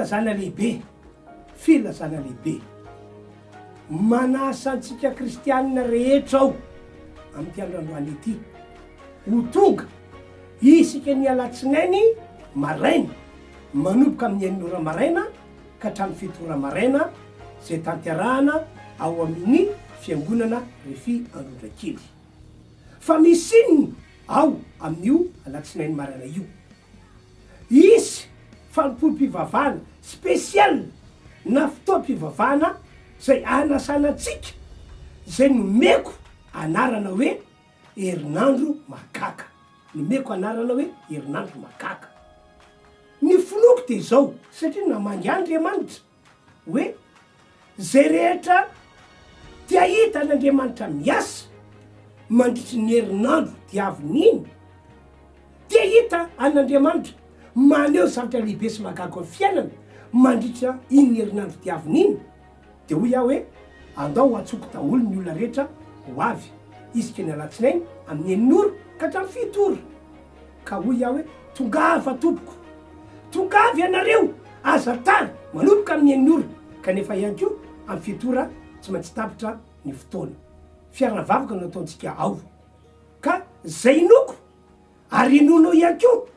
Filazana lehibe, filazana lehibe. Manasa antsika kristianina rehetra aho amin'ity andro androany ity ho tonga isika ny alatsinainy maraina manomboka amin'ny enina ora maraina ka hatramin'ny fito ora maraina izay tanterahana ao amin'ny fiangonana Refi Androndrakely. Fa misy inona ao amin'io alatsinainy maraina io? Hisy fanompoam-pivavahana spécial na fotoam-pivavahana izay hanasana antsika izay nomeko anarana hoe herinandro mahagaga. Nomeko anarana hoe herinandro mahagaga. Ny finoako dia izao, satria namangy ahy Andriamanitra hoe izay rehetra te hahita an'Andriamanitra miasa mandritry ny herinandro diaviny iny, te hahita an'Andriamanitra maneho zavatra lehibe sy mahagaga amin'ny fiainana mandritra iny herinandro diaviny iny, dia hoy aho hoe andao antsoiko daholo ny olona rehetra ho avy isika ny alatsinainy amin'ny enina ora ka hatramin'ny fito ora. Ka hoy aho hoe, Tongava, tompoko! Tongava ianareo! Aza tara! Manomboka amin'ny enina ora, kanefa ihany koa amin'ny fito ora tsy maintsy tapitra ny fotoana. Fiara-vavaka no ataontsika ao. Ka izay inoako, ary inoanao ihany koa,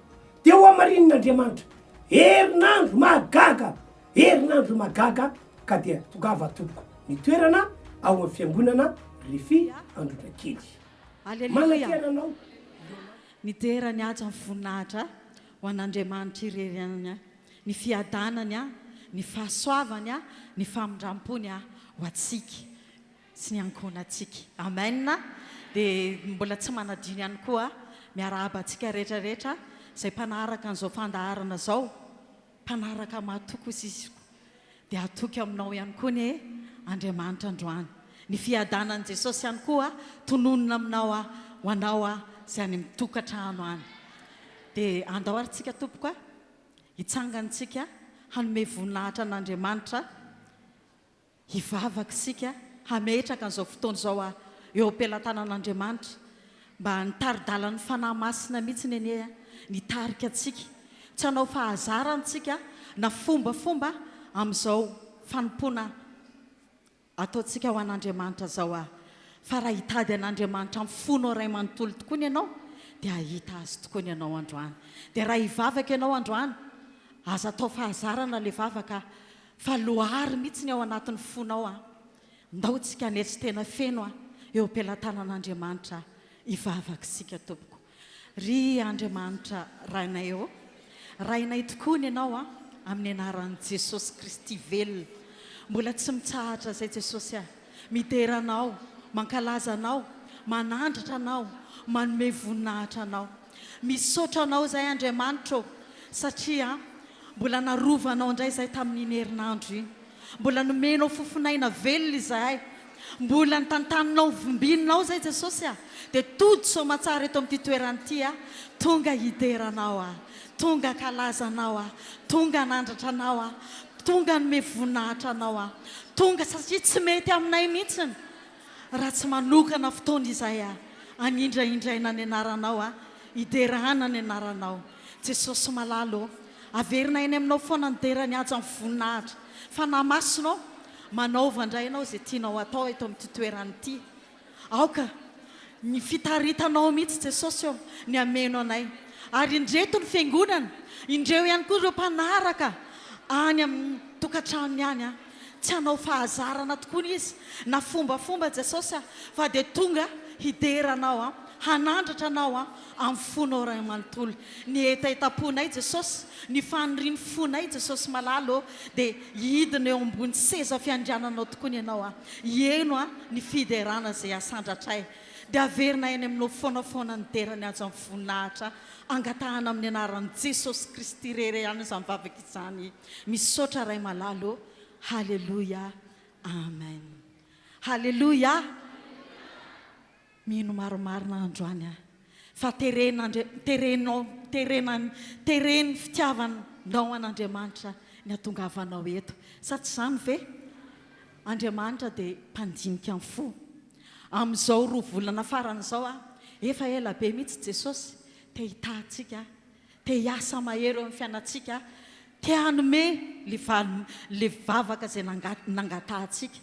dia ho hamarinin'Andriamanitra. Herinandro mahagaga! Herinandro mahagaga! Ka dia tongava, tompoko! Ny toerana ao amin'ny fiangonana Rify Androndrakely. Aleloia! Ny dera, ny haja, ny voninahitra ho an'Andriamanitra irery ihany, ny fiadanany, ny fahasoavany, ny famindram-pony ho antsika sy ny ankohonantsika. Amen! Dia mbola tsy manadino ihany koa miarahaba antsika rehetra rehetra izay mpanaraka an'izao fandaharana izao. Mpanaraka mahatoky hoy izy dia hatoky aminao ihany koa anie Andriamanitra androany. Ny fiadanan'i Jesosy ihany koa tononina aminao ho anao izay any amin'ny tokantrano any. Dia andao ary tsika tompoko a, hitsangana tsika hanome voninahitra an'Andriamanitra. Hivavaka isika hametraka an'izao fotoana izao eo am-pelatanan'Andriamanitra mba ny tari-dalan'ny Fanahy Masina mihitsy anie ny hitarika antsika. Tsy hanao fahazarana isika na fombafomba amin'izao fanompoana ataontsika ho an'Andriamanitra izao fa raha hitady an'Andriamanitra amin'ny fonao iray manontolo tokoa ny ianao dia hahita Azy tokoa ny ianao androany. Dia raha hivavaka ianao androany, aza atao fahazarana ilay vavaka Fa lohary mihitsy ny ao anatin'ny fonao an! Ndao tsika hanetry tena feno an eo am-pelatanan'Andriamanitra hivavaka isika tompoko. Ry Andriamanitra Rainay ô, Rainay tokoa ny Ianao an, amin'ny anaran'i Jesosy Kristy velona. Mbola tsy mitsahatra izay Jesosy a! Midera Anao, mankalaza Anao, manandratra Anao, manome voninahitra Anao. Misaotra Anao izahay Andriamanitra ô, satria Mbola narovanao indray izahay tamin'iny herinandro iny. Mbola nomenao fofon'aina velona izahay. Mbola notantaninao vombininao izahay Jesosy a! Dia tody soamatsara eto amin'ity toerana ity aho. Tonga hidera Anao aho. Tonga hankalaza Anao aho. Tonga hanandratra Anao aho. Tonga hanome voninahitra Anao aho. Tonga satria tsy mety aminay mihitsiny raha tsy manokana fotoana izahay hanindrahindraina ny anaranao, hiderana ny anaranao. Jesosy malala ô, averina eny aminao foana ny dera ny haja ny voninahitra. Fanahy Masina ô, manaova indray ianao izay tianao atao eto amin'ity toerana ity. Aoka ny fitaritanao mihitsy Jesosy ô ny hameno anay. Ary indreto ny fiangonana, indreo ihany koa ireo mpanaraka any amin'ny tokantranony any an. Tsy hanao fahazarana tokoa izy na fombafomba Jesosy a, fa dia tonga hidera Anao an, hanandratra Anao an, amin'ny fonao Ray manontolo. Ny hetahetam-ponay Jesosy, ny fanirian'ny fonay Jesosy malala ô, dia hidina eo ambony seza fiandriananao tokoa ny Ianao an, hiheno an ny fiderana izay asandratray. Dia averina eny aminao foana foana ny dera ny haja ny voninahitra angatahana amin'ny anaran'i Jesosy Kristy irery ihany izany vavaka izany. Misaotra Ray malala ô Haleloia Amen Haleloia Mino marimarina androany aho fa teren'Andri terenao terena teren'ny fitiavanao an'Andriamanitra ny hatongavanao eto sa tsy izany ve? Andriamanitra dia mpandinika ny fo amin'izao roa volana farany izao aho efa ela be mihitsy Jesosy te hitaha antsika te hiasa mahery eo amin'ny fiainantsika. Te hanome le val le vavaka izay nangatahantsika.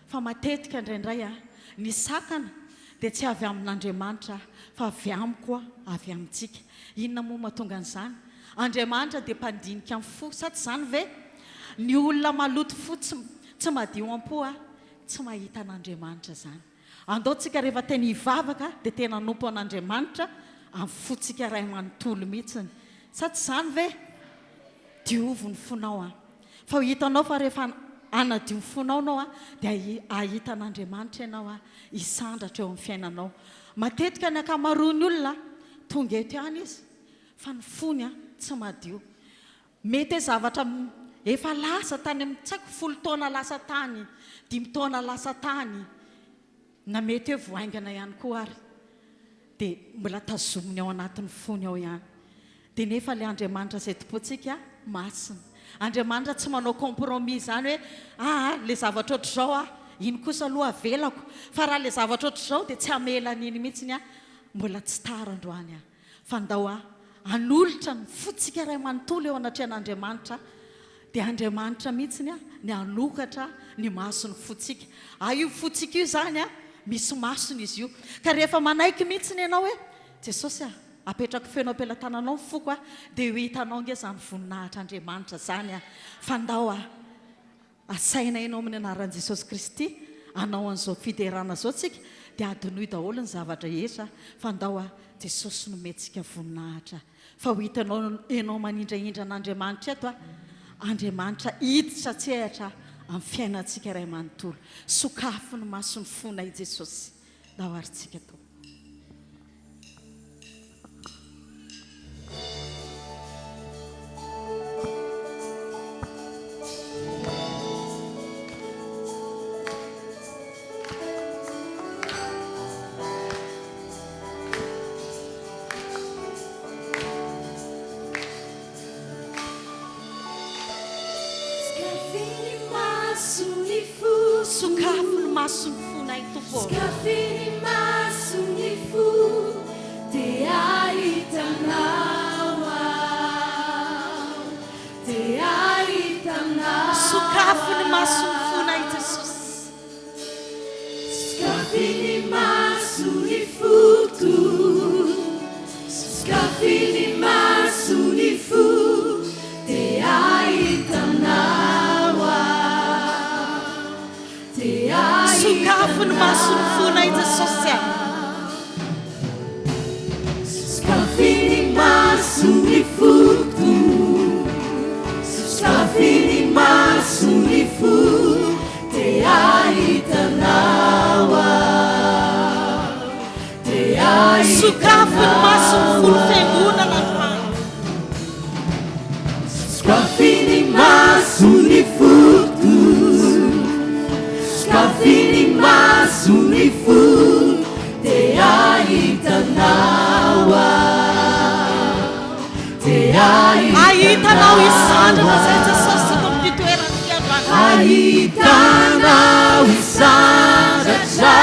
Fa matetika indraindray ny sakana dia tsy avy amin'Andriamanitra fa avy amiko avy amintsika. Inona moa mahatonga an'izany? Andriamanitra dia mpandinika ny fo, sa tsy izany ve? Ny olona maloto fo tsy tsy madio am-po tsy mahita an'Andriamanitra izany. Andao tsika rehefa tena hivavaka dia tena hanompo an'Andriamanitra amin'ny fontsika iray manontolo mihitsiny. Sa tsy izany ve? Diovy ny fonao an. Fa ho hitanao fa rehefa hanadio ny fonao ianao an, dia hahita an'Andriamanitra ianao an, hisandratra eo amin'ny fiainanao. Matetika ny ankamaroan'ny olona tonga eto ihany izy fa ny fony an tsy madio. Mety hoe zavatra efa lasa tany amin'ny tsy haiko folo taona lasa tany, dimy taona lasa tany, na mety hoe vao haingana ihany koa ary dia mbola tazominy ao anatin'ny fony ao ihany. Dia nefa ilay Andriamanitra izay tompointsika masina. Andriamanitra tsy manao compromis izany hoe aa ilay zavatra ohatr'izao aho, iny kosa aloha avelako, fa raha ilay zavatra ohatr'izao dia tsy hamela an'iny mihitsiny aho. Mbola tsy tara androany aho. Fa ndao aho hanolotra ny fontsika iray manontolo eo anatrehan'Andriamanitra, dia Andriamanitra mihitsy ny hanokatra ny mason'ny fontsika. Ary io fontsika io izany, misy masony izy io. Ka rehefa manaiky mihitsy ianao hoe, Jesosy a, apetrako feno am-pelatananao ny foko a, dia ho hitanao ange izany voninahitr'Andriamanitra izany a. Fa ndao aho Asaina ianao amin'ny anaran'i Jesosy Kristy hanao an'izao fiderana izao tsika dia adinoy daholo ny zavatra rehetra fa ndao a Jesosy no omentsika voninahitra fa ho hitanao ianao manindrahindra an'Andriamanitra eto a Andriamanitra hiditra an-tsehatra amin'ny fiainantsika iray manontolo sokafy ny mason'ny fonay Jesosy ndao ary tsika Tompo. Sokafy ny mason'ny fonay Tompo ô. Sokafy ny mason'ny fo dia hahita anao aho, dia hahita anao Sokafy ny mason'ny fonay Jesosy. Sokafy ny mason'ny foko, sokafy ny mason'ny fo dia hahita anao aho. Sokafy ny mason'ny fonay Jesosy a. Sokafy ny mason'ny foko, sokafy ny mason'ny fo, te hahita anao aho, te hahita Sokafy ny mason'ny anao fon'ny fiangonana androany. Sokafy ny mason'ny foko, sokafy ny mason'ny fo, te hahita anao aho, te hahita Hahita anao anao hisandratra izay Jesosy aho. eto amin'ity toerana ity androany. Hahita anao hisandratra.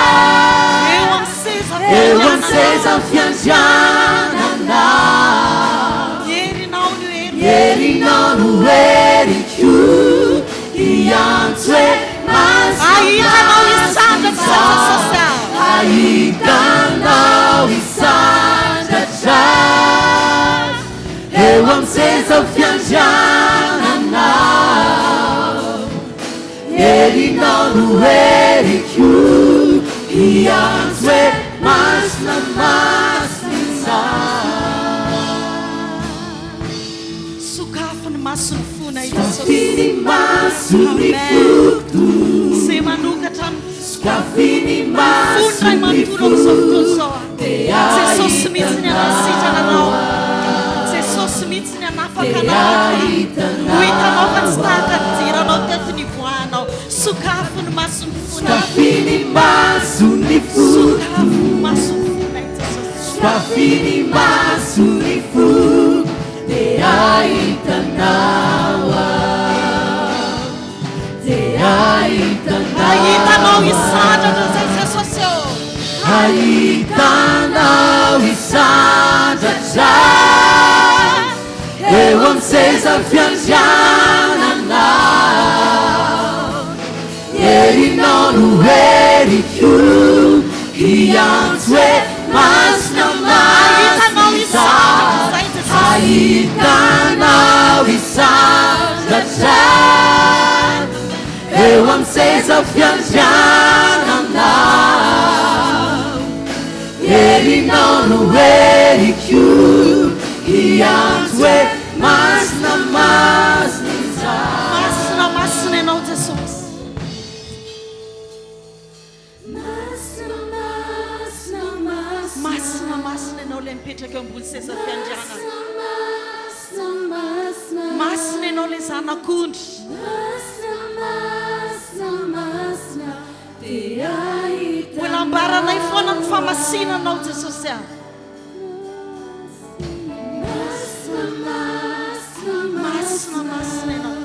Eo amin'ny seza Eo amin'ny fiandriananao. seza fiandriananao. Ny herinao no heriko. Ny herinao no heriko. Hiantso hoe masina, Hahita anao masina hisandratra izay Jesosy izaho. ah. Hahita anao hisandratra. Eo amin'ny seza fiandriananao. Herinao no heriko, hiantso hoe masina, masina izaho. Sokafy ny mason'ny fonay Sokafy Jesosy. ny mason'ny Amen. foko, Izay manokatra ny sokafy ny fony ray mason'ny manontolo amin'izao fotoana izao. Dia Jesosy mihitsy ny hanasitrana ahitanao anao. aho. Jesosy mihitsy ny hanafaka Dia anao androany. Ho ahitanao hitanao fa tsy tahaka ny aho. nidiranao teto nivoahanao. Sokafy ny mason'ny fonay. Sokafy ny mason'ny foko. Sokafy ny mason'ny fonay Jesosy. Sokafy ny mason'ny foko. Dia ahitanao aho. Dia ahitanao Ahitanao aho. hisandratra izay Jesosy ô. Ahitanao hisandratra eo amin'ny seza. fiandriananao. Herinao no heriko, hiantso hoe masina masina izaho, hahita Anao hisandratra eo amin'ny seza fiandriananao. Herinao no heriko, hiantso hoe masina masina izaho. Masina masina Ianao Jesosy. Masina masina Ianao ilay mipetraka eo ambony seza fiandrianana. Masina Ianao ilay Zanak'ondry. Mbola ambaranay foana ny famasinanao Jesosy a. Masina masina Ianao.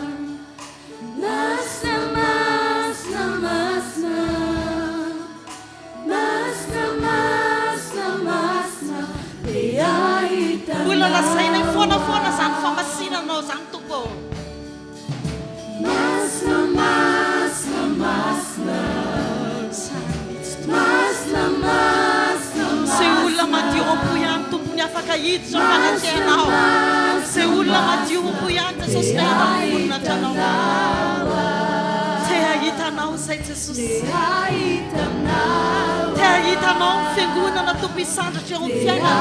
Mbola lazainay foana foana izany famasinanao izany Tompo ô. Izay olona madio am-po ihany Tompo ny afaka hiditra ao anatrehanao. Izay olona madio am-po ihany Jesosy te hahita ny voninahitra Anao. Te hahita Anao izay Jesosy. Te hahita Anao ny fiangonana Tompo hisandratra eo amin'ny fiainana.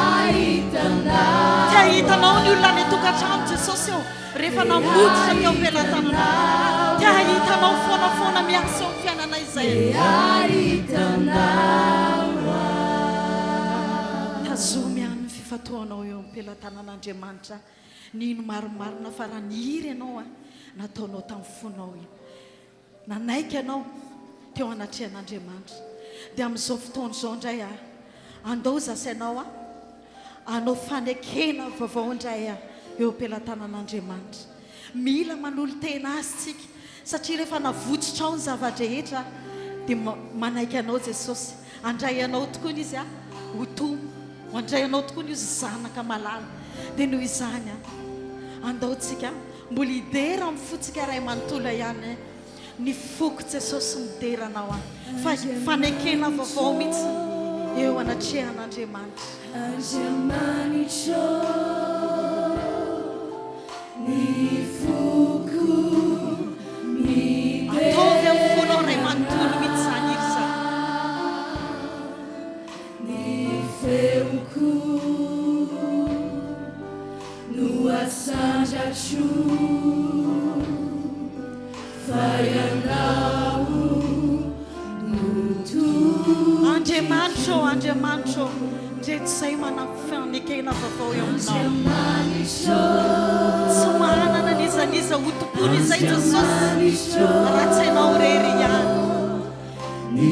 Te hahita Anao ny olona any an-tokantrano Jesosy ô. Rehefa namototra teo am-pelatananao. Te hahita Anao foana foana miasa eo amin'ny fiainanay izay. Tazomy ihany ny fifantohanao eo am-pelatanan'Andriamanitra. Nino marimarina fa raha nihiry ianao, nataonao tamin'ny fonao io. Nanaiky ianao teo anatrehan'Andriamanitra. Dia amin'izao fotoana izao indray aho, andao zasy ianao aho, hanao fanekena vaovao indray aho eo am-pelatanan'Andriamanitra. Mila manolo-tena Azy tsika, satria rehefa navotsitrao ny zava-drehetra, dia manaiky anao Jesosy. Handray anao tokoa Izy ho Tompo, handray anao tokoa Izy Zanaka malala. Dia noho izany, andao tsika Mbola hidera amin'ny fontsika iray manontolo ihany ny foko Jesosy midera anao aho fa fanekena vaovao mihitsy eo anatrehan'Andriamanitra. Andriamanitro ny foko midera. Ataovy amin'ny fonao iray manontolo mihitsy izany hira izany. Ny feoko no asandratro fa Ianao no toky. Andriamanitra ô, Andriamanitra ô, ndreto izay manana fanekena vaovao eo aminao. Tsy manana n'iza n'iza ho tompoina izay Jesosy raha tsy Ianao irery ihany. Ny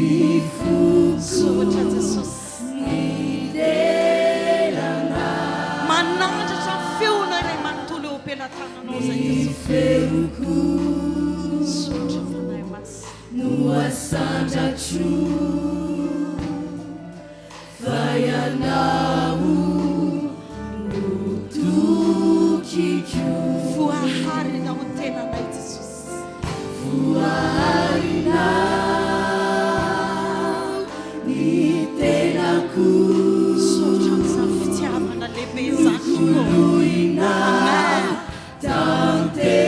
foko Misaotra Jesosy. midera Anao. Manandratra ny feonay iray manontolo eo am-pelatananao izay Ny Jesosy. feoko Misaotra Fanahy Masina. no asandratro fa Ianao no tokiko. Voaharinao ny tenanay Jesosy. Voaharinao ny tenako. Misaotra amin'izany fitiavana lehibe izany Tompo ô. Amen. Tanteraka.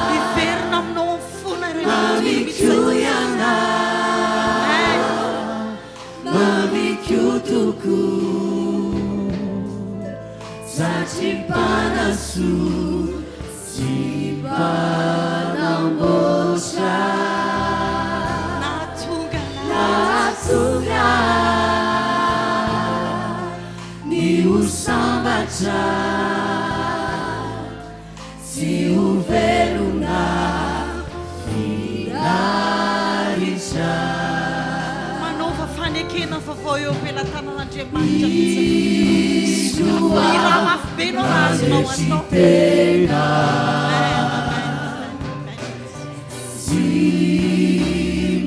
Hiverina aminao amin'ny fona iray manontolo mihitsy Mamiko izay Jesosy. Ianao. Amen. Mamiko tokoa. Satria mpanasoa sy mpanamboatra. Nahatonga anah. Nahatonga ahy ny ho sambatra sy ho velona finaritra. Manaova fanekena vaovao eo am-pelatanan'Andriamanitra mihitsy. Mihirà mafy be ianao raha azonao atao. Amen, amen, amen. Tsy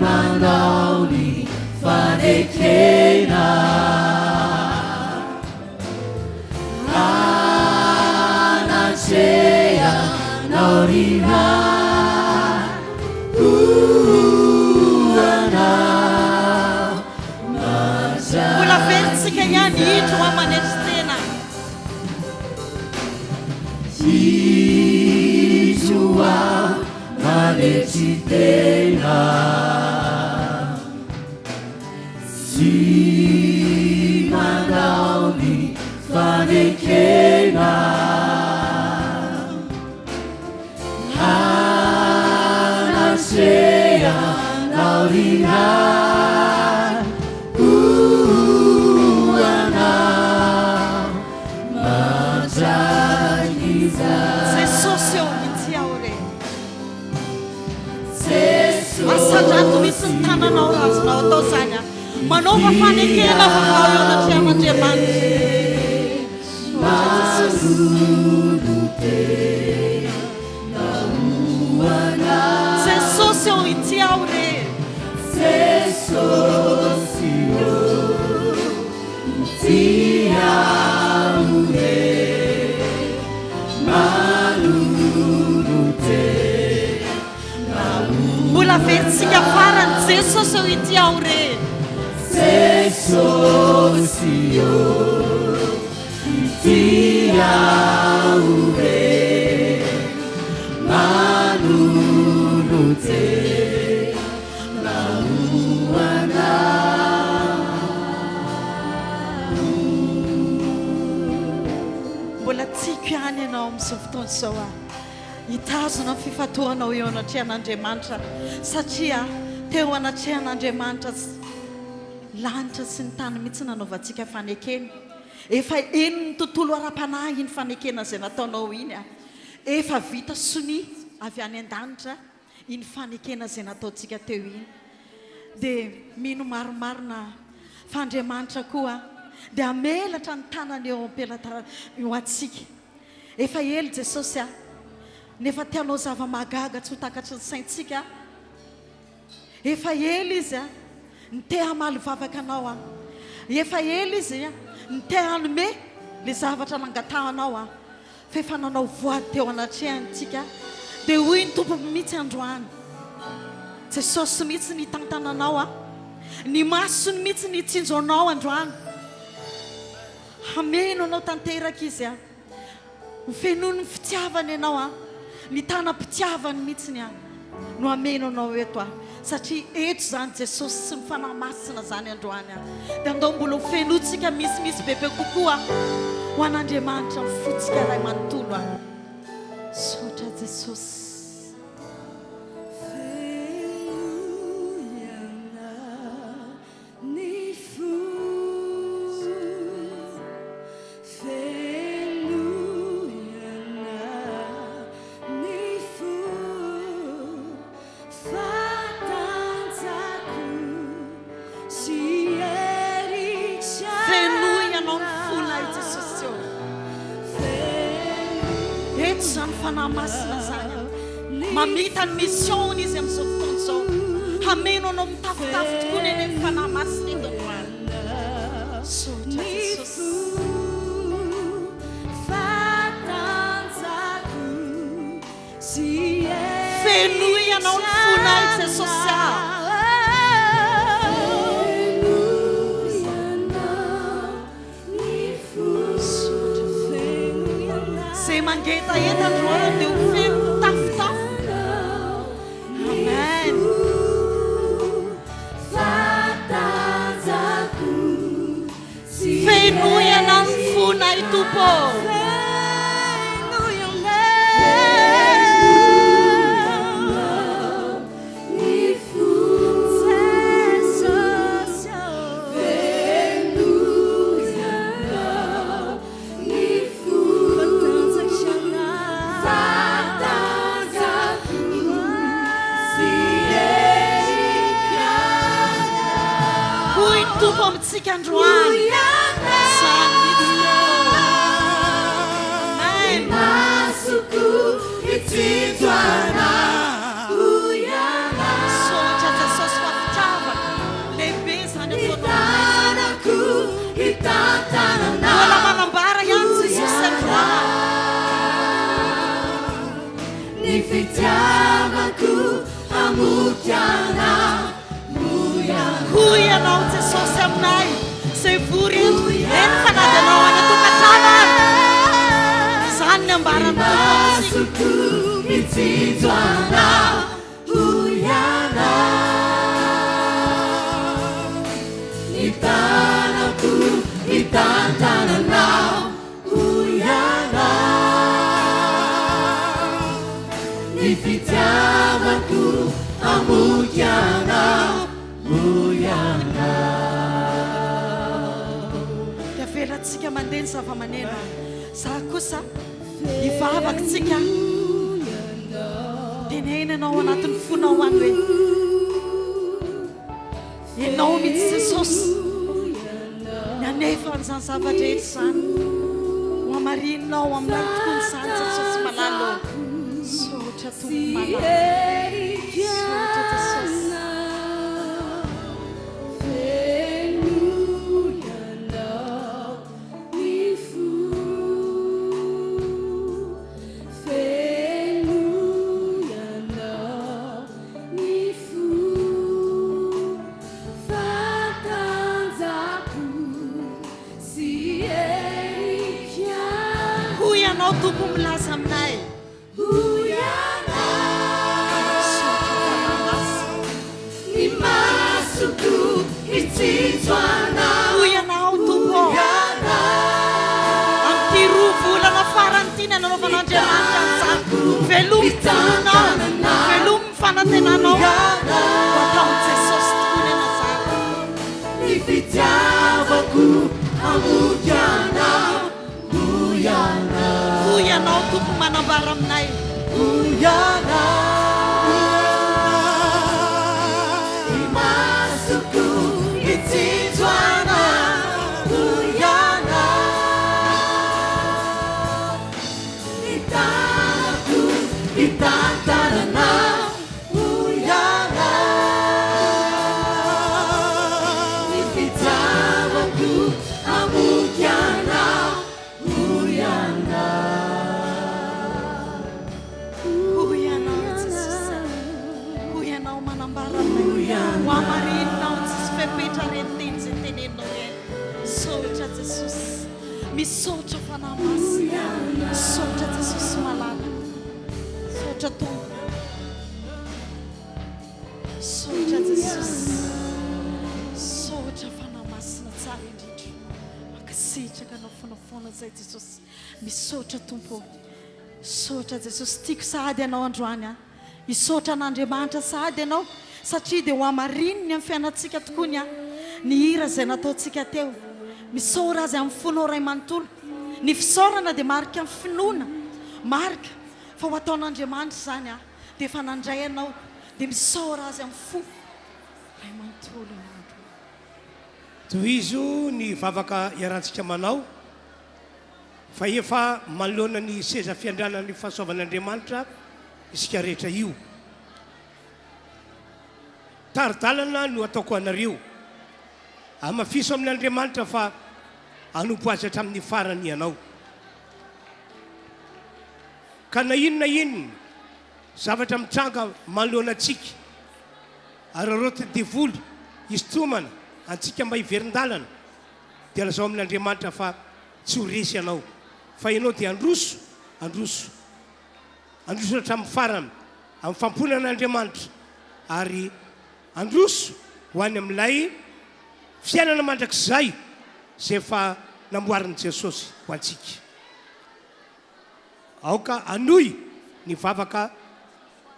manao ny fanekena. aoriana ho anao Mbola averintsika ihany indro aho manetry tena. Indro aho manetry tena. Tsy manao ny fanekena. Hanatrehanao ry Ray ho anao mandrakizay. Jesosy ô, ity aho re. Asandrato mihitsy ny tananao raha azonao atao izany. Manaova fanekena vaovao eo anatrehan'Andriamanitra. Misaotra Jesosy. Jesosy ô, ity aho re. Jesosy ô, ity aho re. Manolon-tena ho Mbola averintsika farany, Jesosy ô, ity aho re. Jesosy ô, ity aho re. Manolon-tena ho anao. Mbola tiako ihany ianao amin'izao fotoana izao aho hitazona ny fifantohanao eo anatrehan'Andriamanitra satria teo anatrehan'Andriamanitra lanitra sy ny tany mihitsy nanaovantsika fanekena. Efa henon'ny tontolo ara-panahy iny fanekena izay nataonao iny. Efa vita sonia avy any an-danitra iny fanekena izay nataontsika teo iny. Dia mino marimarina fa Andriamanitra koa dia hamelatra ny tanany eo am-pelatanany ho antsika. Efa ela Jesosy a, nefa te hanao zava-mahagaga tsy ho takatry ny saintsika. Efa ela Izy a, ny te hamaly vavaka anao a. Efa ela Izy a, ny te hanome le zavatra nangatahanao a. Fa efa nanao voady teo anatrehany tsika dia hoy ny Tompo mihitsy androany, Jesosy mihitsy ny hitantana anao a, ny masony mihitsy ny hitsinjo anao androany, hameno anao tanteraka Izy a. Ho fenoin'ny fitiavana ianao an! Ny tanam-pitiavany mihitsiny an! No hameno anao eto an! Satria eto izany Jesosy sy ny Fanahy Masina izany androany an! Dia andao mbola ho fenointsika misimisy bebe kokoa ho an'Andriamanitra ny fontsika iray manontolo an! Misaotra Jesosy. Fenoy anah Ny fo fenoy anah ny fo fa tanjako sy hery Fenoy anao ny fonay Jesosy ô. Eto izany Fanahy Masina izany an. Mamita ny mission-ny Izy amin'izao fotoana izao. Hameno anao mitafotafo tokoa ny anie ny Fanahy Masina eto androany. Misaotra Jesosy. Fenoy anao ny fonay Jesosy ah. Izay mangetaheta androany dia ho feno mitafotafo. Amen. Fenoy anao ny fonay Tompo ô. Hoy ny Tompo amintsika androany. Izany mihitsy Tompo. Amen. Misaotra Jesosy fa fitiavana lehibe izany ataonao aminay izany. Mbola manambara ihany Jesosy androany. Hamoky anao, hoy ianao. Hoy ianao Jesosy aminay izay vory eto, eny fa na dia ianao any an-tokantrano ary. Izany ny ambaran'ny Tompo amintsika. Masoko mitsinjo anao, hoy ianao. Ny tanako mitantananao, hoy ianao. Ny fitiavako hamoky anao, hoy ianao. Dia avelantsika mandeha ny zava-maneno. Za kosa hivavaka tsika. Teneno ianao ao anatin'ny fonao any hoe Ianao mihitsy Jesosy ny hanefa an'izany zava-drehetra izany. Ho hamarininao aminay tokoa izany Jesosy malala ô. Misaotra Tompo malala. Misaotra Jesosy. Feno ianao ny fo fa tanjako sy heriko. Hoy ianao Tompo milaza aminay. Hoy ianao. Misaotra Fanahy Masina. Ny masoko hitsinjo anao. Hoy ianao Tompo ô. Amin'ity roa volana farany ity ny nanaovan'Andriamanitra an'izany. Velomy ny finoanao, velomy ny fanantenanao. Ho ataon'i Jesosy tokoa ny anazany. Ny fitiavako hamoky anao, hoy ianao. Hoy ianao Tompo manambara aminay. Hoy ianao. Ny masoko hitsinjo anao, hoy ianao. Ny tanako hitantana anao, hoy ianao. Ny fitiavako hamoky anao, hoy ianao. Hoy ianao Jesosy a. Hoy ianao manambara aminay. Ho hamarininao tsisy fepetra ireny teny izay teneninao ireny. Misaotra Jesosy. Misaotra Fanahy Masina. Misaotra Jesosy malala. Misaotra Tompo. Misaotra Jesosy. Misaotra Fanahy Masina tsara indrindra. Mankasitraka anao foana foana izay Jesosy. Misaotra Tompo ô. Misaotra Jesosy. Tiako sahady ianao androany an. Hisaotra an'Andriamanitra sahady ianao satria dia ho hamarininy amin'ny fiainantsika tokoa ny ny hira izay nataontsika teo. Misaora Azy amin'ny fonao iray manontolo. Ny fisaorana dia marika ny finoana, marika fa ho ataon'Andriamanitra izany dia efa nandray anao dia misaora Azy amin'ny fo iray manontolo ianao androany. Tohizo ny vavaka iarahantsika manao fa efa manoloana ny seza fiandrianan'ny fahasoavan'Andriamanitra isika rehetra io. Tari-dalana no ataoko anareo. Hamafiso amin'Andriamanitra fa hanompo Azy hatramin'ny farany ianao. Ka na inona inona zavatra mitranga manoloana antsika, araraotin'ny devoly hisintomana antsika mba hiverin-dalana, dia lazao amin'Andriamanitra fa tsy ho resy ianao, fa ianao dia handroso, handroso. Handroso hatramin'ny farany amin'ny fanompoana an'Andriamanitra ary handroso ho any amin'ilay fiainana mandrakizay izay efa namboarin'i Jesosy ho antsika. Aoka hanohy ny vavaka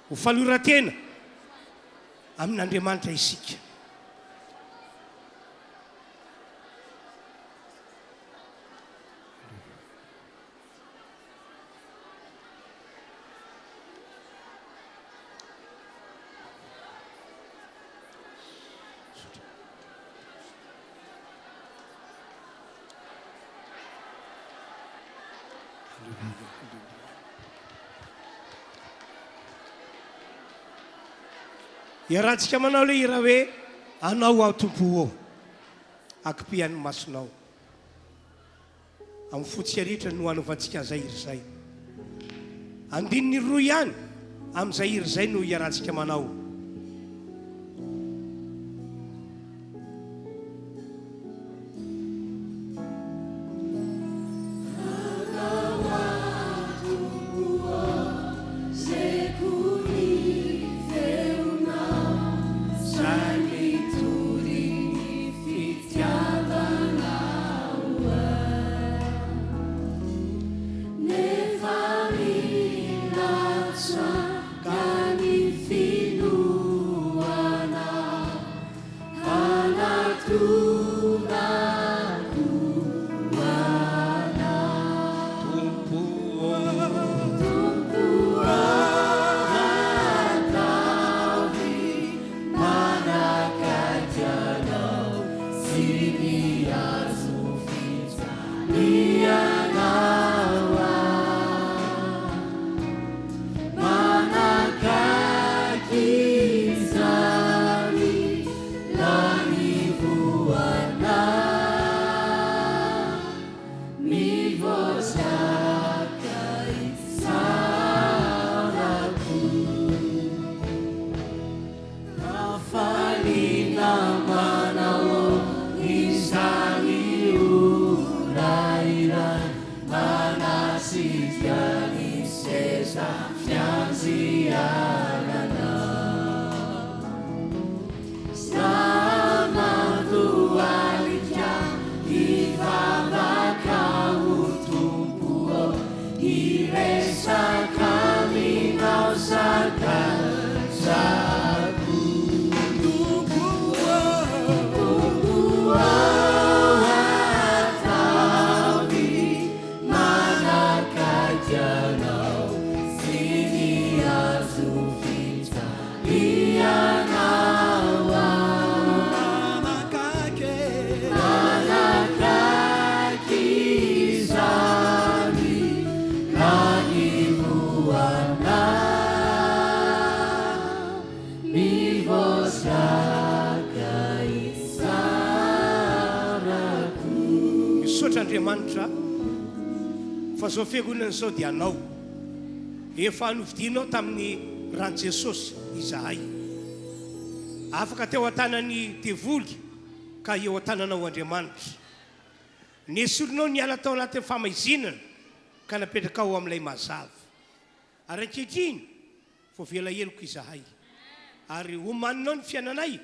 ho faloran-tena amin'Andriamanitra isika. Iarahantsika manao ilay hira hoe Anao aho Tompo ô, ankipihan'ny masonao. Amin'ny fo tsy aritra no hanaovantsika an'izay hira izay. Andininy roa ihany amin'izay hira izay no iarahantsika manao. hazo fijaliana ho ahy. Manakaiky izany lanivoana mivoatra ka isaorako. Hafaliana manao izany ora iray manatrika ny seza fiandrianana. Za mandohalika hivavaka ho Tompo ô, hiresaka aminao sakaizako. Tompo ô, Tompo ô, ataovy manakaiky anao sy ny hazo fijaliana ho ahy. Manakaiky izany lanivoana mivoatra ka isaorako. Misaotra Andriamanitra fa zao fiangonana izao dia anao. Efa novidianao tamin'ny ran'i Jesosy izahay. Afaka teo an-tanan'ny devoly ka eo an-tananao Andriamanitra. Nesorinao niala tao anatin'ny famaizinana ka napetrakao amin'ilay mazava. Ary ankehitriny voavela heloka izahay. Ary omaninao ny fiainanay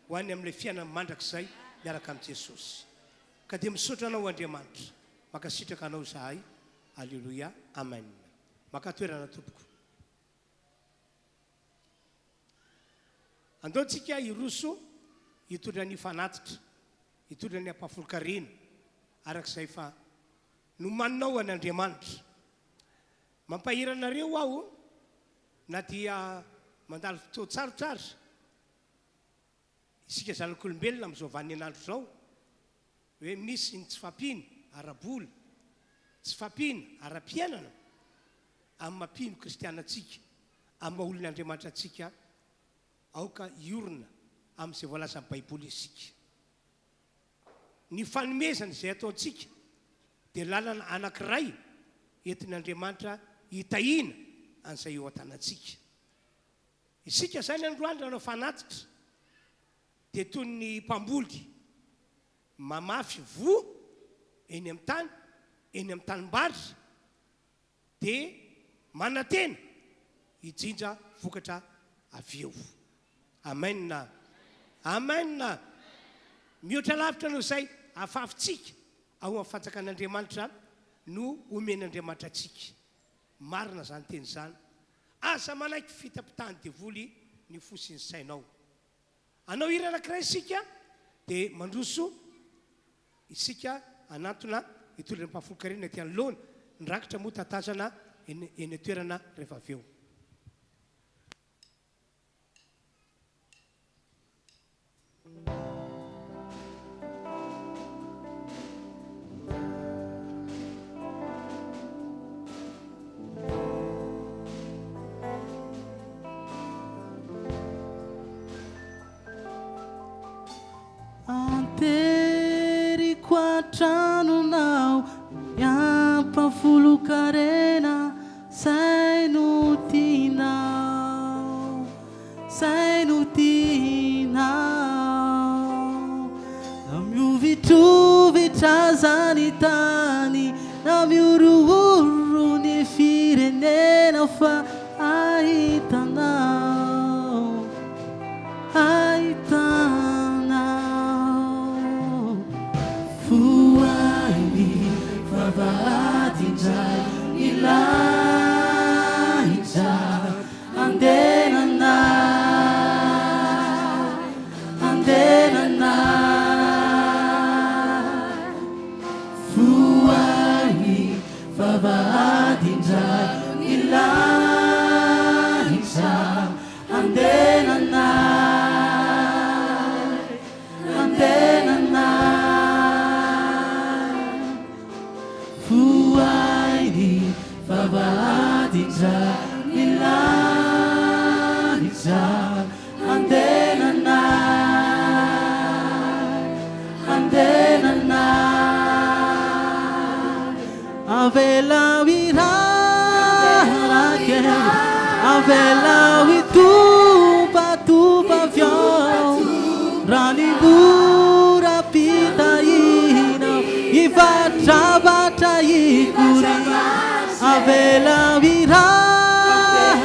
ho any amin'ilay fiainana mandrakizay miaraka amin'i Jesosy. Ka dia misaotra anao Andriamanitra. Mankasitraka anao izahay. Aleloia. Amen. Maka toerana tompoko. Andao tsika hiroso hitondra ny fanatitra, hitondra ny ampahafolon-karena araka izay efa nomaninao ho an'Andriamanitra. Mampahery anareo aho na dia mandalo fotoan-tsarotra aza isika zanak'olombelona amin'izao vaninandro izao, hoe misy ny tsy fahampiana ara-bola, tsy fahampiana ara-piainana amin'ny maha mpino kristiana antsika, amin'ny maha olon' Andriamanitra antsika, aoka hiorina amin'izay voalazan'ny Baiboly isika. Ny fanomezana izay ataontsika dia lalana anankiray entin' Andriamanitra hitahiana an'izay eo an-tanantsika. Isika izany androany raha hanao fanatitra dia toy ny mpamboly mamafy voa eny amin'ny tany, eny amin'ny tanimbary, dia manantena hijinja vokatra avy eo. Amen! Amen! Mihoatra lavitra noho izay afafintsika ao amin'ny fanjakan'Andriamanitra no omen'Andriamanitra antsika. Marina izany teny izany. Aza manaiky fitapitahan'ny devoly ny fo sy ny sainao. Hanao hira anankiray isika dia mandroso isika hanantona hitondra ny mpahafolon-karena ety anoloana. Ny rakitra moa tatazana eny eny an-toerana rehefa avy eo. Anteriko an-tranonao ny ampahafolon-karena Zay no tianao, zay no tianao. Na mihovitrovitra aza ny tany, na mihorohoro ny firenena fa ahitanao, ahitanao. Vohay ny vavahady indray ny lanitra handenanay, handenanay. Vohay ny vavahady indray ny lanitra handenanay. Antenanay. Avelao hiraraka Avelao hitopatopa avy ao Raha ny oram-pitahiana Hivatravatra hikoriana Avelao hiraraka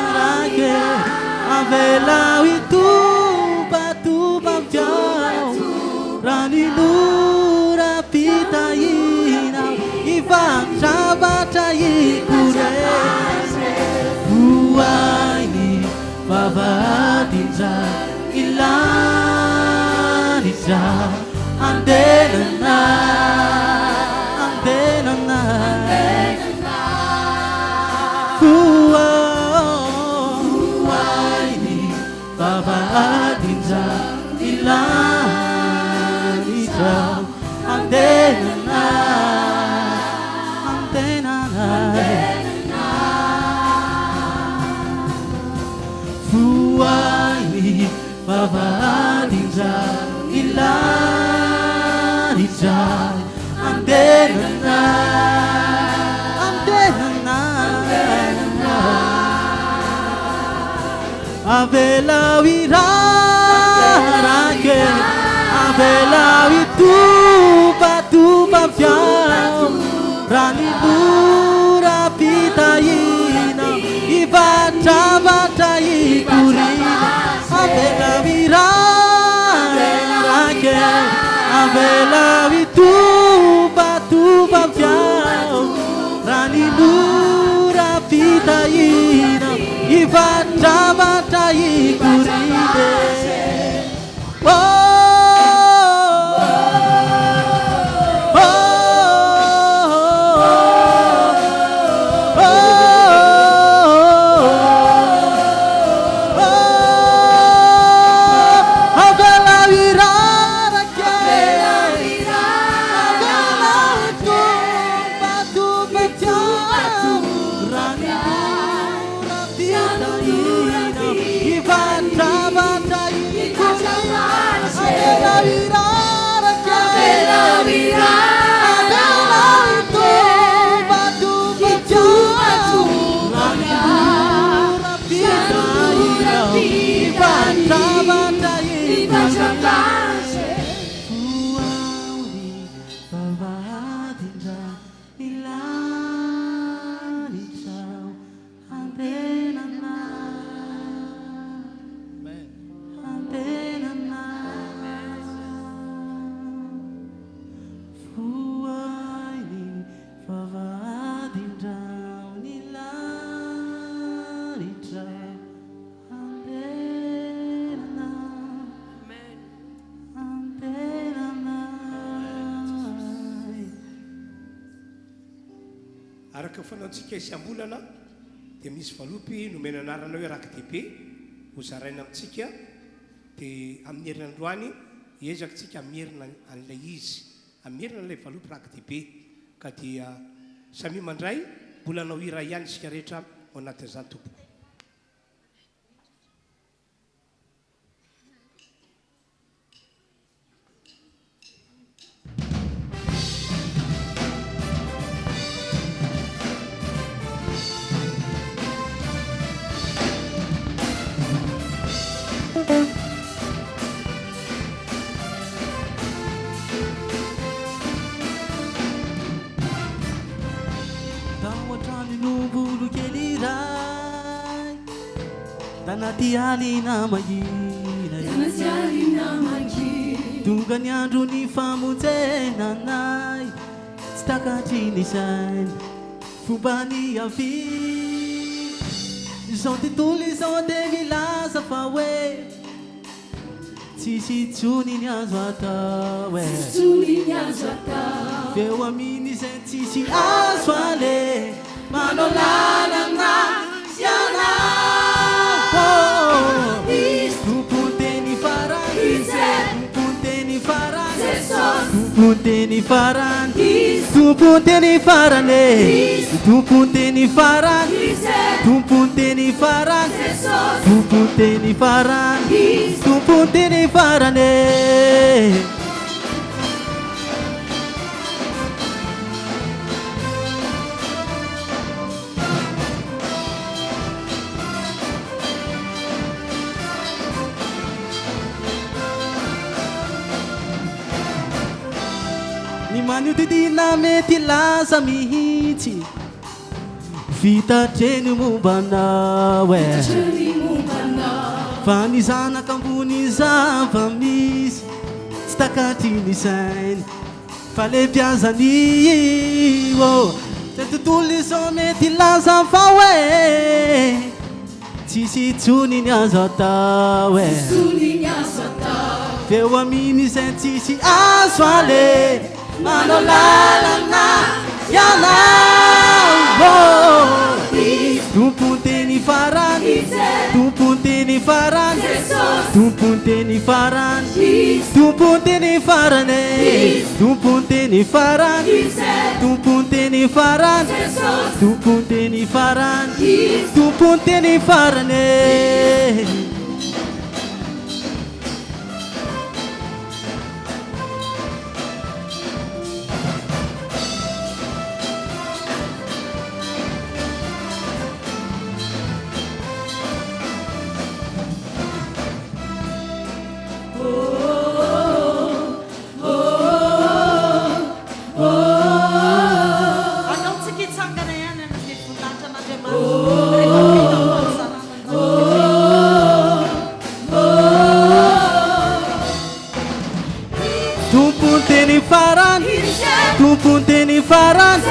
Avelao hitopatopa avy ao Raha ny oram-pitahiana Hivatrabatra hikorena Vohay ny vavahadin-dray Ny lanitra Andehananay Andehananay Vohay ny Vavahadin-dra ny lanitra Andehananay, andehananay Vohay ny vavahadin-dra ny lanitra Andehananay, andehananay Avelao hiraraka e, avelao hitopatopa avy ao, raha ny oram-pitahiana hivatravatra hikoriana. Avelao hiraraka e, avelao hitopatopa avy ao, raha ny oram-pitahiana Hivatravatra hikoriana e Oh Oh Oh Oh Avelao hiraraka e Avelao hitopatopa Raha ny Antenana, antenana, Vohay ny vavahadin-drahon'ny lanitra. Antenana, antenana. Araka ny fanaontsika isam-bolana dia misy valopy nomena anarana hoe raki-dehibe ho zaraina amintsika dia amin'ny heriny androany hiezaka tsika hamerina an'ilay izy, hamerina an'ilay valopy raki-dehibe ka dia samia mandray, mbola hanao hira ihany isika rehetra ao anatin'izany tompoko. Tao an-trano nombolo kely iray Tanaty alina mangina Tanaty alina mangina. Tonga ny andro nifamonjena anay Tsy takatry ny saina Fomba niaviana Izao tontolo izao dia milaza fa hoe Tsisy intsony ny azo atao e. Tsisy intsony ny azo atao. F'eo amin'izay tsisy azo aleha. Manao lalana ianao. Tompon teny farany. Tompon teny farany. Tompon teny farany. Tompon teny farany e. Tompon teny farany. Tompon teny farany. Tompon teny farany. Tompon teny farany e. Manodidina mety hilaza mihitsy. Vita hatreo ny momba anao e. Fa ny zanaka ambony zava-misy tsy takatry ny saina. Fa lehibiazany ô. Izay tontolo izao mety hilaza fa hoe tsisy intsony ny azo atao e. Teo amin'izay tsisy azo aleha manao lalana ianao oh. Tompon teny farany, tompon teny farany, tompon teny farany, tompon teny farany, tompon teny farany, tompon teny farany, tompon teny farany, tompon teny farany. Andao tsika hitsangana ihany hanome voninahitra an'Andriamanitra rehefa vita ny fanazarana ny Tompon teny farany, tompon teny farany,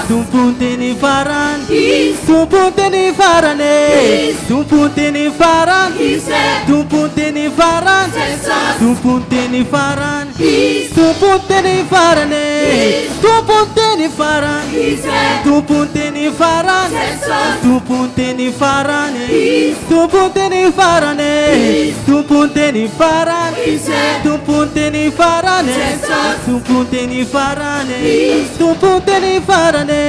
tompon teny farany, tompon teny farany, tompon teny farany, tompon teny farany, tompon teny farany, tompon teny farany, tompon teny farany, tompon teny farany, tompon teny farany, tompon teny farany, tompon teny farany, tompon teny farany, tompon teny farany, tompon teny farany.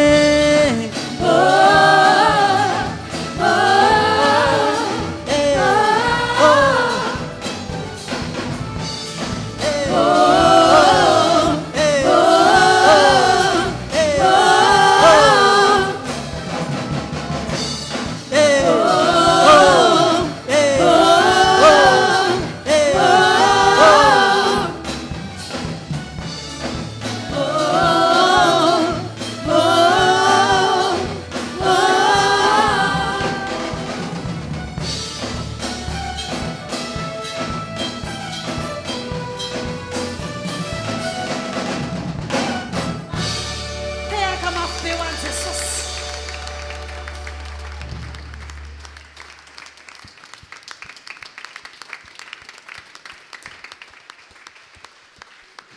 Tehaka mafy be ho an'i Jesosy.